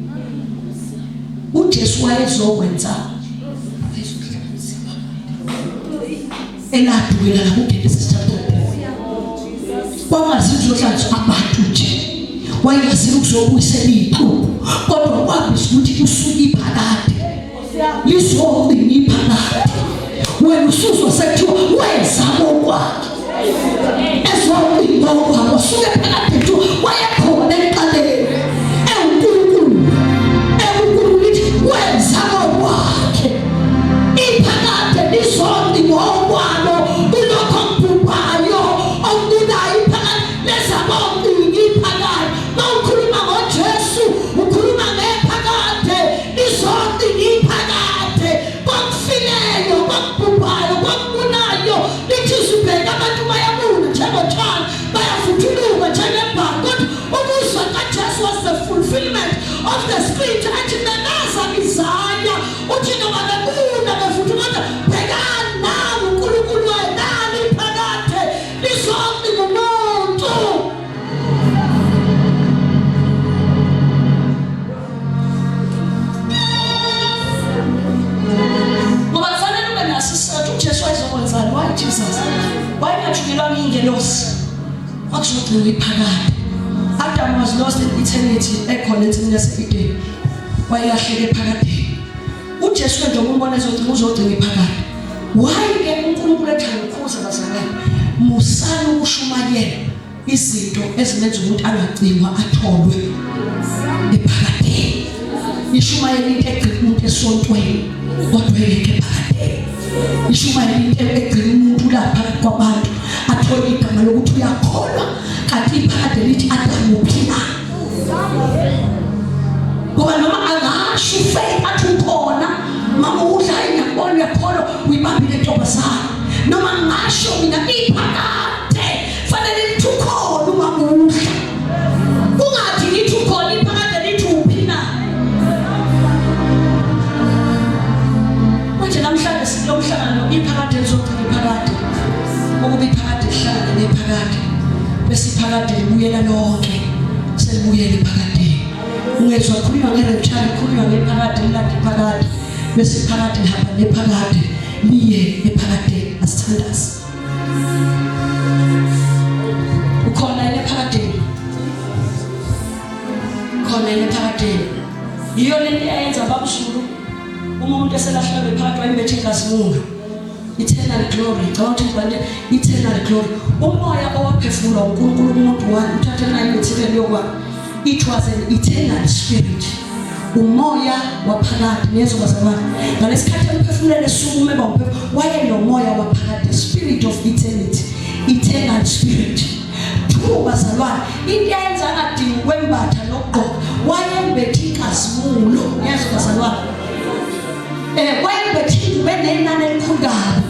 uJesu wayezokwenza eladukela la kuGenesis chapter 3. Kwangazi kuzohlanzwa abantu nje, wayengazile ukuzobuyisela iy'xuku, kodwa kwabizwa ukuthi usuke iphakade lizogcina iphakade. Wena usuzwa sekuthiwa weza kokwakhe, ezogcina okwakhe, wasuke phakade. Kuthiwa wayekhona ekuqaleni ewuNkulunkulu, ewuNkulunkulu, lithi weza kokwakhe. Iphakade lizogcina okwalo kulokho okubhubhayo, okubunayo. Iphakade lezabogcina iphakade. Mawukhuluma ngoJesu, ukhuluma ngephakade lizogcina iphakade kokufileyo, kokubhubhayo, kokubunayo. Lithi sibheka abantu bayabuna njengotshani, bayavuthuluka njengebhali, kodwa ukuzwa kaJesu was the fulfillment of the scripture athi memeza Isaya, uthi noma bebuna bevuthuluka, bhekani nangu uNkulunkulu wenu, nani iphakade lizogcina umuntu. Ngoba kufanele ube naso isizathu uJesu wayezokwenzani. Why Jesus? Wayengathunyelwanga iy'ngelosi, kwakuzogcinwa iphakade. Adam was lost in eternity ekhona ensimini yase-Eden, wayelahleke ephakadeni. UJesu ke njengoba umbona ezogcina, uzogcina iphakade. Why ke uNkulunkulu ethanda ukukhuza bazalwane, musani ukushumayela izinto ezimenza umuntu angagcinwa atholwe ephakadeni. Ishumayela into egcina umuntu esontweni kodwa engekho ephakadeni. Ishumayela into egcina umuntu lapha kwabantu, athole igama lokuthi uyakholwa, kanti iphakade lithi, "Adam, uphila?" Ngoba noma angasho ufake athi ukhona, mama udla, ngiyakubona uyakholwa, uyibambile intombazane, noma ngasho mina iphakade fanele lithi ukhona umama udla, ungathi ngithi ukhona, iphakade lithi uphi na? Manje namhlanje sikulo mhlangano, iphakade lizogcina iphakade ukuba iphakade lihlangane nephakade, bese iphakade libuyela lonke, selibuyele ephakadeni. Ungezwa khulunywa nge-rapture, khulunywa ngephakade lilanda iphakade, bese iphakade lihamba nephakade liye ephakadeni. Asithandaze. Ukhona yini ephakadeni? Khona yini ephakadeni? Yiyo lento eyenza babuzulu, uma umuntu eselahlekelwe phakathi, wayimbethe inkazimulo, eternal glory. Ngicabanga ukuthi ngibale eternal glory, umoya owaphefumulwa uNkulunkulu umuntu wami uthathe nayo material yokwami. It was an eternal spirit, umoya waphakade. Niyezwa bazalwane? Ngalesikhathi emphefumulele, esukume bawumphefumulo, wayenomoya waphakade, spirit of eternity, eternal spirit. Two, bazalwane, into eyenza angadingi ukwembatha nokugqoka, wayembethe inkazimulo. Niyezwa bazalwane? Wayembethe ingubo enenani elikhulu kabi,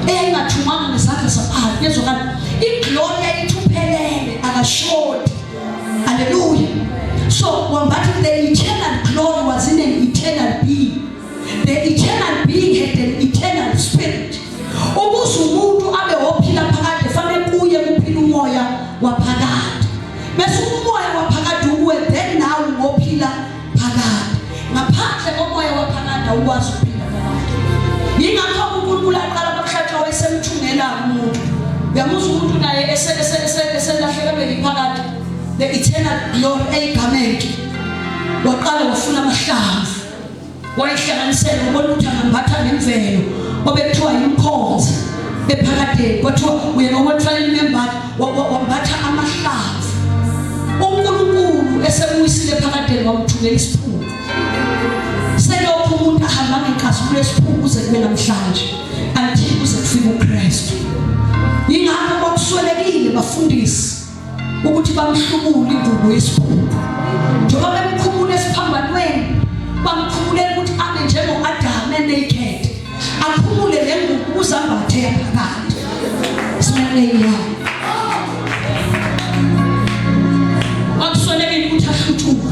eyayingathungwanga ngezandla zabantu. Yezwakala iglory yayithuphelele, akashodi. Haleluya. So wambatha the eternal glory was in an eternal being. The eternal being had an eternal spirit. Ukuze umuntu abe wophila phakade, fanele kuye kuphila umoya waphakade, bese umoya waphakade ukuwe, then nawe ngophila phakade. Ngaphandle komoya waphakade awukwazi ukuphila phakade. Yingakho uNkulunkulu aqala bakuhlatshwa, wayesemthungela umuntu. Uyamuzwa umuntu naye eselahlekelwe liphakade, the eternal glory eyigamenti, waqala wafuna amahlamvu, wayihlanganisela, ubona ukuthi angambatha ngemvelo obekuthiwa yimkhonza ephakadeni. Kwathiwa uyena owakufanele imembatha, wambatha amahlamvu. uthungela isiphuku. Selokhu umuntu ahamba ngenkazimulo yesiphuku kuze kube namhlanje until kuze kufike uKristu. Yingakho kwakuswelekile bafundisi ukuthi bamhlubule ingubo yesiphuku. Njengoba bemkhumula esiphambanweni bamkhumulela ukuthi abe njengo-Adamu naked. Akhumule le ngubo ukuze ambathe yaphakade. Simalele Kwakuswelekile ukuthi ahlutshulwe.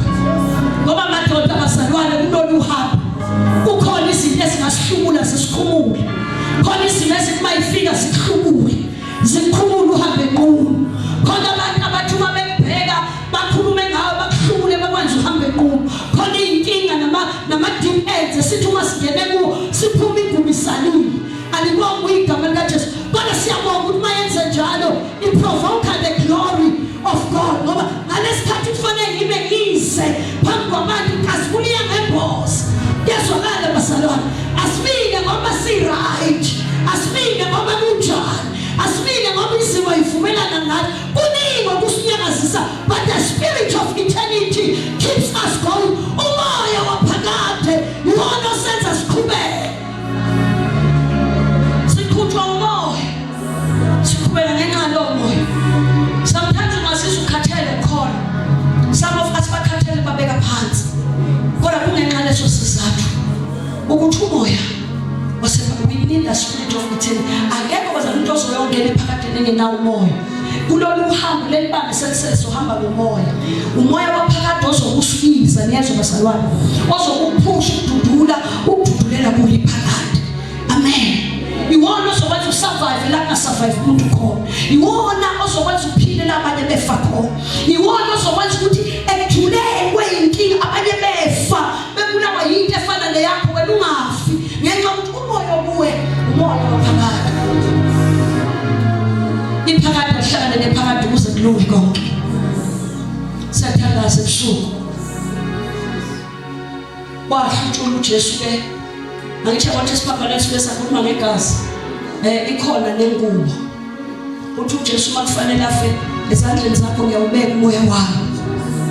Ngoba madoda bazalwane kulolu uhambo kukhona izinto ezingasihlubula zisikhumule. Khona izimo ezithi mayifika zikuhlubule. Zikukhumule uhambe nqunu. Khona abantu abathi uma bekubheka bakhulume ngawe bakuhlubule bakwenze uhambe nqunu. Khona izinkinga nama nama deep ends esithi uma singene kuwo siphume ingubo isalile. Alibongwe igama likaJesu. Kodwa siyabonga ukuthi mayenze njalo iprovoke the glory of God ngoba ngalesikhathi kufanele ngibe ngize phambi kwabantu inkazimulo iyangemboza. Kuyezwakala bazalwane. Asimile ngoba si right. Asimile ngoba kunjani. Asimile ngoba izimo ivumelana nathi. Kuningi okusinyakazisa but the spirit of eternity keeps us going. Umoya waphakade iwona osenza siqhubeke. Siqhutshwa umoya. Siqhubeka ngenxa yalowo moya. Sometimes ungazizwa ukhathele ukhona. Some of us bakhathele babeka phansi. Kodwa kungenxa leso sizathu ukuthi umoya we need the spirit of eternity. Akekho bazalwane umuntu ozoyongena ephakadeni engenawo umoya. Kulolu hambo leli banga selisele sohamba ngomoya. Umoya waphakade ozokusiza niyezwa bazalwane. Ozokuphusha ukududula, ukududulela kuliphakade. Amen. Iwona ozokwenza usurvive la kungasurvive umuntu khona. Iwona ozokwenza uphile la abanye befa khona. Iwona ozokwenza ukuthi ekujuleni kweyinkinga abanye befa bebulawa yinto efana neyakho wena ungafi ngenxa yokuthi umoya okuwe umoya waphakade. Iphakade lihlangane nephakade ukuze kulunge konke. Siyathandaza ebusuku. Wahlutshula uJesu ke. Angithi abantu esiphambanweni sifike sakhuluma ngegazi. Eh ikhona nengubo. Uthi uJesu uma kufanele afe ezandleni zakho ngiyawubeka umoya wami.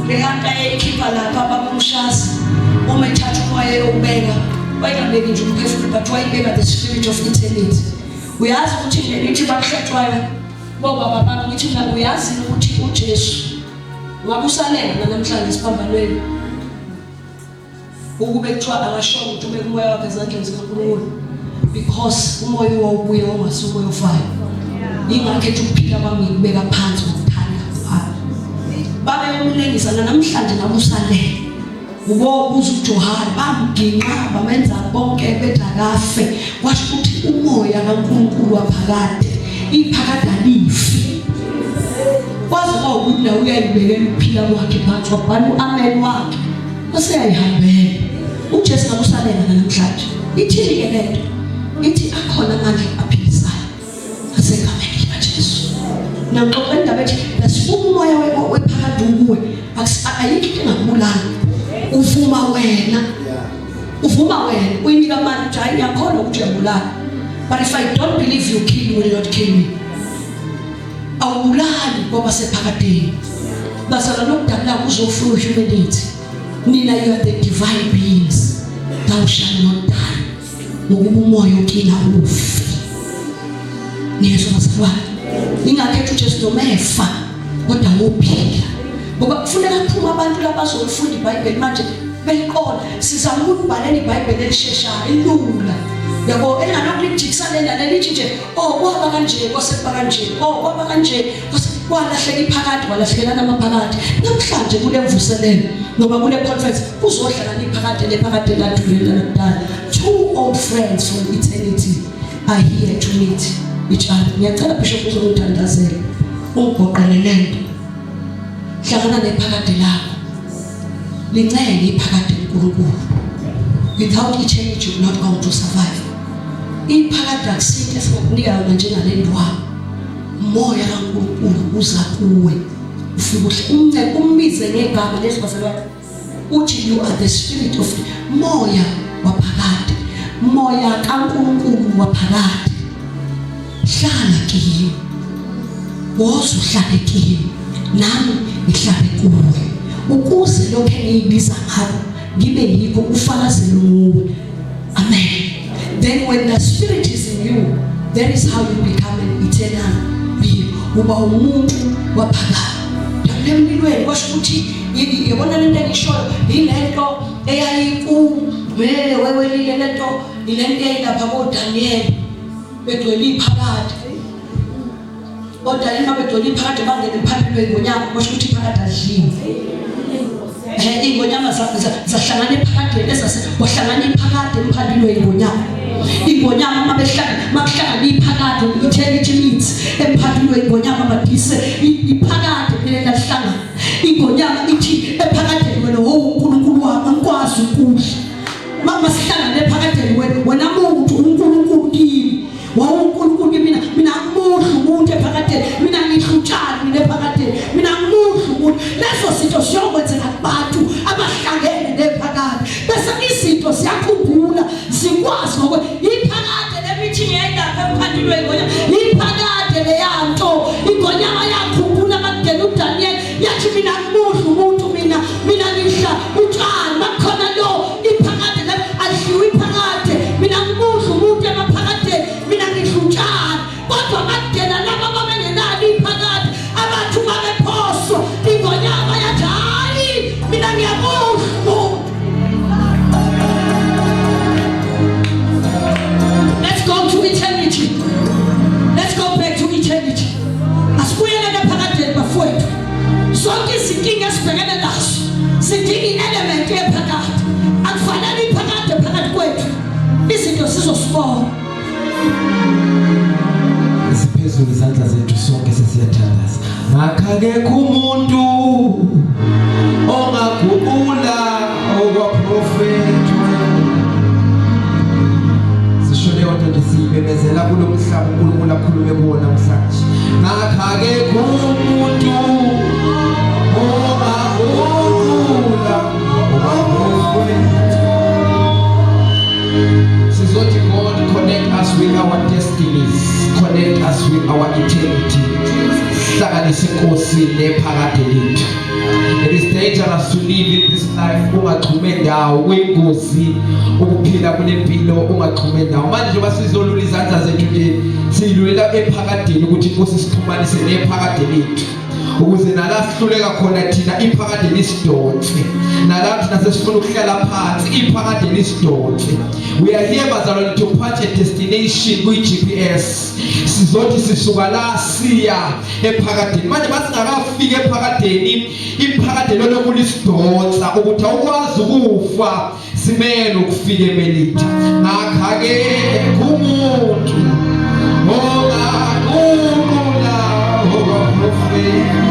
Leya nto ayeyikhipha lapha babumshazi uma ethatha umoya eyowubeka wayengabeki nje umphefumulo but wayibeka the spirit of eternity. Uyazi ukuthi nje ngithi bakuhlatshwayo bobaba bami ngithi mina uyazi ukuthi uJesu ngabe usalenga namhlanje esiphambanweni ukube kuthiwa akasho ukuthi ubeka umoya wakhe ezandleni zikaNkulunkulu because umoya owawubuye wawungasuye ofayo ingakho ethi ukuphila kwami ngikubeka phansi ngokuthanda kwami babeyomlengisa namhlanje ngabe usalele ubobuza uJohane bamginqa bamenza konke bethi akafe kwasho ukuthi umoya kaNkulunkulu waphakade iphakade alifi kwaze kwawukuthi nawe uyayibekela ukuphila kwakhe phansi wabhala u-amen wakhe Useyayihambela. UJesu ngabe usalela namhlanje. Ithini ke lento? Ithi akhona amandla aphilisayo asegameni likaJesu. Naxoxa indaba ethi besifuna umoya wephakade ukuwe. Ayikho into engakubulala. Uvuma wena. Uvuma wena uyinika amandla uthi hayi ngiyakholwa ukuthi uyabulala. But if I don't believe you kill you will not kill me. Awubulali kwabasephakadeni. Bazalwane okudabula kuzofuna humanity. Nina you are the divine beings. Thou shall not die. Ngokuba umoya ukina ufe. Niyezwa bazalwane. Ingakhetha uJesu noma efa kodwa wophila. Ngoba kufuneka kuphume abantu labazolifunda iBhayibheli manje beliqonda. Sizama ukubhalela iBhayibheli elisheshayo, elula. Yabo elingalokhu lijikisane nalelithi nje oh kwaba kanje kwase kuba kanje oh kwaba kanje kwase kwalahleka iphakade kwalahlekelana amaphakade namhlanje kule mvuselelo ngoba kule conference kuzohlala iphakade lephakade ladulile lakudala two old friends from eternity are here to meet each other ngiyacela bishop uzongithandazela ungigoqele lento hlangana nephakade lakho lincenge iphakade uNkulunkulu without eternity you're not going to survive Iphakade akusinto esingakunika yona njengale ndwangu. Umoya kaNkulunkulu uza kuwe. Ufike uhle umnceke umbize ngegama leso bazalwane. Uthi you are the spirit of moya waphakade. Moya kaNkulunkulu waphakade. Hlala kimi. Woza uhlale kimi. Nami ngihlale kuwe. Ukuze lokho engiyibiza ngakho ngibe yikho ufakazele nguwe. Amen. Then when the spirit is in you, that is how you become an eternal being. Uba umuntu waphakade. Emlilweni kwasho ukuthi yabona lento engishoyo yilento eyayiku wewelile lento ilento eyayilapha koDaniel begcwele iphakade. Kodwa uma begcwele iphakade bangena emphakathini wengonyama kusho ukuthi iphakade adliwe. Eh ingonyama zahlangana ephakadeni ezase wahlangana iphakade emphakathini wengonyama. Ingonyama uma behlangana makuhlangana iphakade eternity meets emphakathini wengonyama badise iphakade phela lahlangana. Ingonyama ithi ephakadeni wena wowu uNkulunkulu wami angikwazi ukudla. Mama sihlangane ephakadeni wena wena muntu uNkulunkulu kimi. wawuNkulunkulu kimina mina angimudli umuntu ephakadeni mina ngidla utshani mina ephakadeni mina angimudli umuntu lezo zinto ziyokwenzeka kubantu abahlangene nephakade bese izinto ziyakhumbula zikwazi ngoba iphakade le meeting yayilapha emphandilweni ingonyama iphakade leyanto ingonyama yakhumbula makungena uDaniel yathi mina angimudli umuntu mina mina ngidla utshani makukhona lo iphakade le adliwe iphakade mina ngimudla umuntu emaphakadeni mina ngidla utshani kodwa makungena laba babengenalo iphakade abathi uma bephoswa ingonyama yathi hhayi mina ngiyamudla umuntu. Let's go to eternity. Let's go back to eternity. Asibuyele ephakadeni bafowethu. Zonke izinkinga esibhekene nazo sidinga i-element yephakade. Akufanele iphakade phakathi kwethu. Izinto sizosibona. Siphezulu izandla zethu sonke sesiyathandaza. Ngakho umuntu ongaguqula okwaprofethu. Sisho leyo nto nje siyimemezela kulo mhlaba uNkulunkulu akhulume kuwo namhlanje. Ngakho akekho umuntu ongaguqula okwaprofethu. Sizothi God connect us with our destinies, connect us with our eternity. Hlanganisa inkosi nephakade lethu. It is dangerous to live in this life ungaxhume ndawo, kuyingozi ukuphila kule mpilo ungaxhume ndawo. Manje njengoba sizolula izandla zethu nje siyilulela ephakadeni ukuthi inkosi sixhumanise nephakade lethu. Ukuze nala sihluleka khona thina iphakade lisidonse, nala thina sesifuna ukuhlala phansi iphakade lisidonse. We are here bazalwane to punch a destination kwi-GPS. Sizothi sisuka la siya ephakadeni. Manje masingakafiki ephakadeni, iphakade lolo kulisidonsa ukuthi awukwazi ukufa simele ukufika emelitha. Ngakho-ke umuntu ongaguqula okwaprofethi.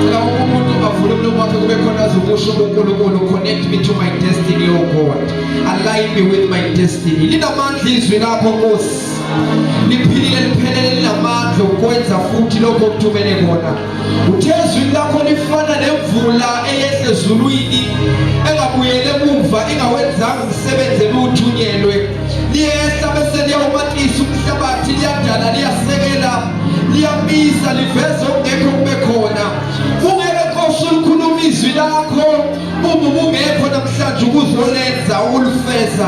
Cela umuntu avule umlomo wakhe kube khona azokusho kuNkulunkulu, connect me to my destiny, oh God, align me with my destiny. Linamandla izwi lakho Nkosi, liphilile liphelele, linamandla ukwenza futhi lokho okuthumele kona. Uthe izwi lakho lifana nemvula eyehle ezulwini engabuyele emuva ingawenzanga umsebenzi ebiwuthunyelwe. Liyehla bese liyawumatisa umhlabathi, liyadala, liyasekela, liyamisa, liveze okungekho kube khona. Ungeke Nkosi ulikhuluma izwi lakho uma ubungekho namhlanje ukuzolenza ukulifeza.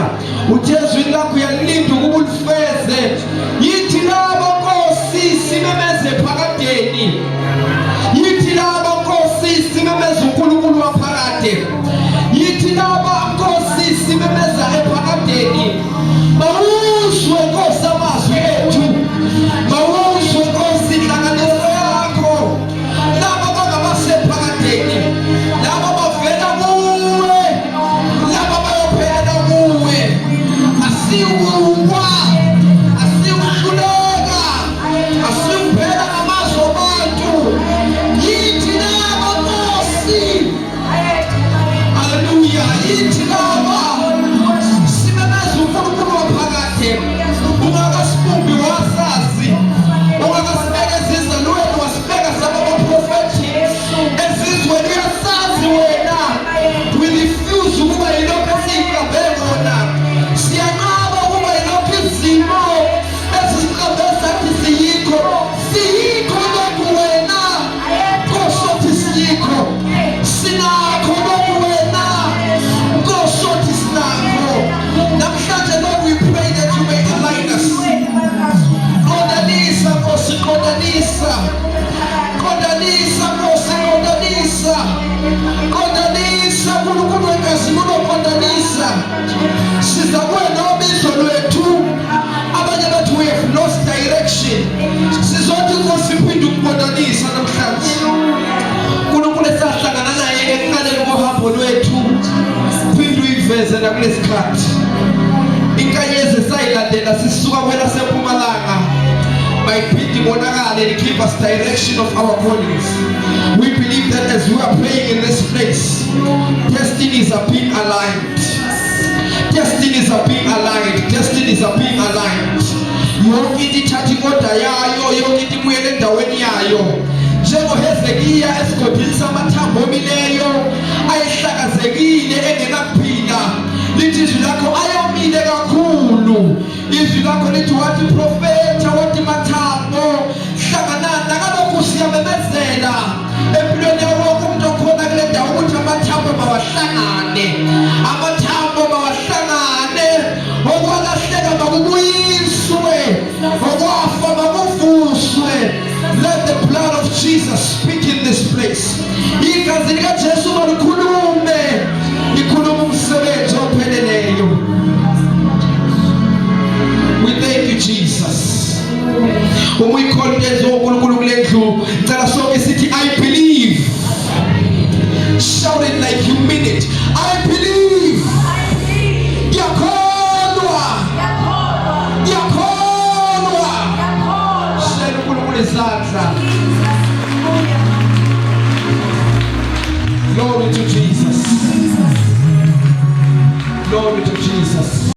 Uthe ezwini lakho uyalinda ukuba ulifeze. Yithi labo Nkosi simemeze phakadeni. Yithi labo Nkosi simemeze uNkulunkulu waphakade. Yithi laba Nkosi simemeza ephakadeni. Mawuzwe Nkosi amazwi ethu. Mawuzwe Nkosi inhlanganiso yakho. Laba bangabasephakadeni. Laba bavela kuwe. Laba bayophelela kuwe. Asiwuwa. Asiwuhluleka. Asiwuphela ngamazwi abantu. Yithi laba Nkosi. Qondanisa uNkulunkulu wenkazimulo, qondanisa. Siza kuwe nobizo lwethu. Abanye bathi we have lost direction. Sizothi Nkosi phinde ukuqondanisa namhlanje. uNkulunkulu esahlangana naye ekuqaleni kohambo lwethu, phinde uyiveze nakulesikhathi. Inkanyezi esayilandela sisuka kwelasempumalanga mayiphinde ibonakale and give us direction of our callings. We believe that as we are praying in this place, destinies are being aligned. Destinies are being aligned. Destinies are being aligned. Yonke into ithatha i-order yayo, yonke into ibuyele endaweni yayo. NjengoHezekiya esigodini samathambo omileyo ayehlakazekile engenakuphila. Lithi izwi lakho ayomile kakhulu. Izwi lakho lithi wathi profetha wathi mathambo hlanganani nakalokhu siyamemezela empilweni yawo wonke umuntu okhona kule ndawo ukuthi amathambo mawahlangane, amathambo mawahlangane, okwalahleka makubuyiswe, okwafa makuvuswe. Let the blood of Jesus speak in this place. Igazi likaJesu malikhulume, likhulume umsebenzi opheleleyo. We thank you, Jesus. Uma uyikholwa into eyenziwa uNkulunkulu kule ndlu, ngicela sonke sithi I believe. Shout it like you mean it. I believe. Ngiyakholwa, ngiyakholwa. Shela uNkulunkulu izandla. Glory to Jesus. Glory to Jesus.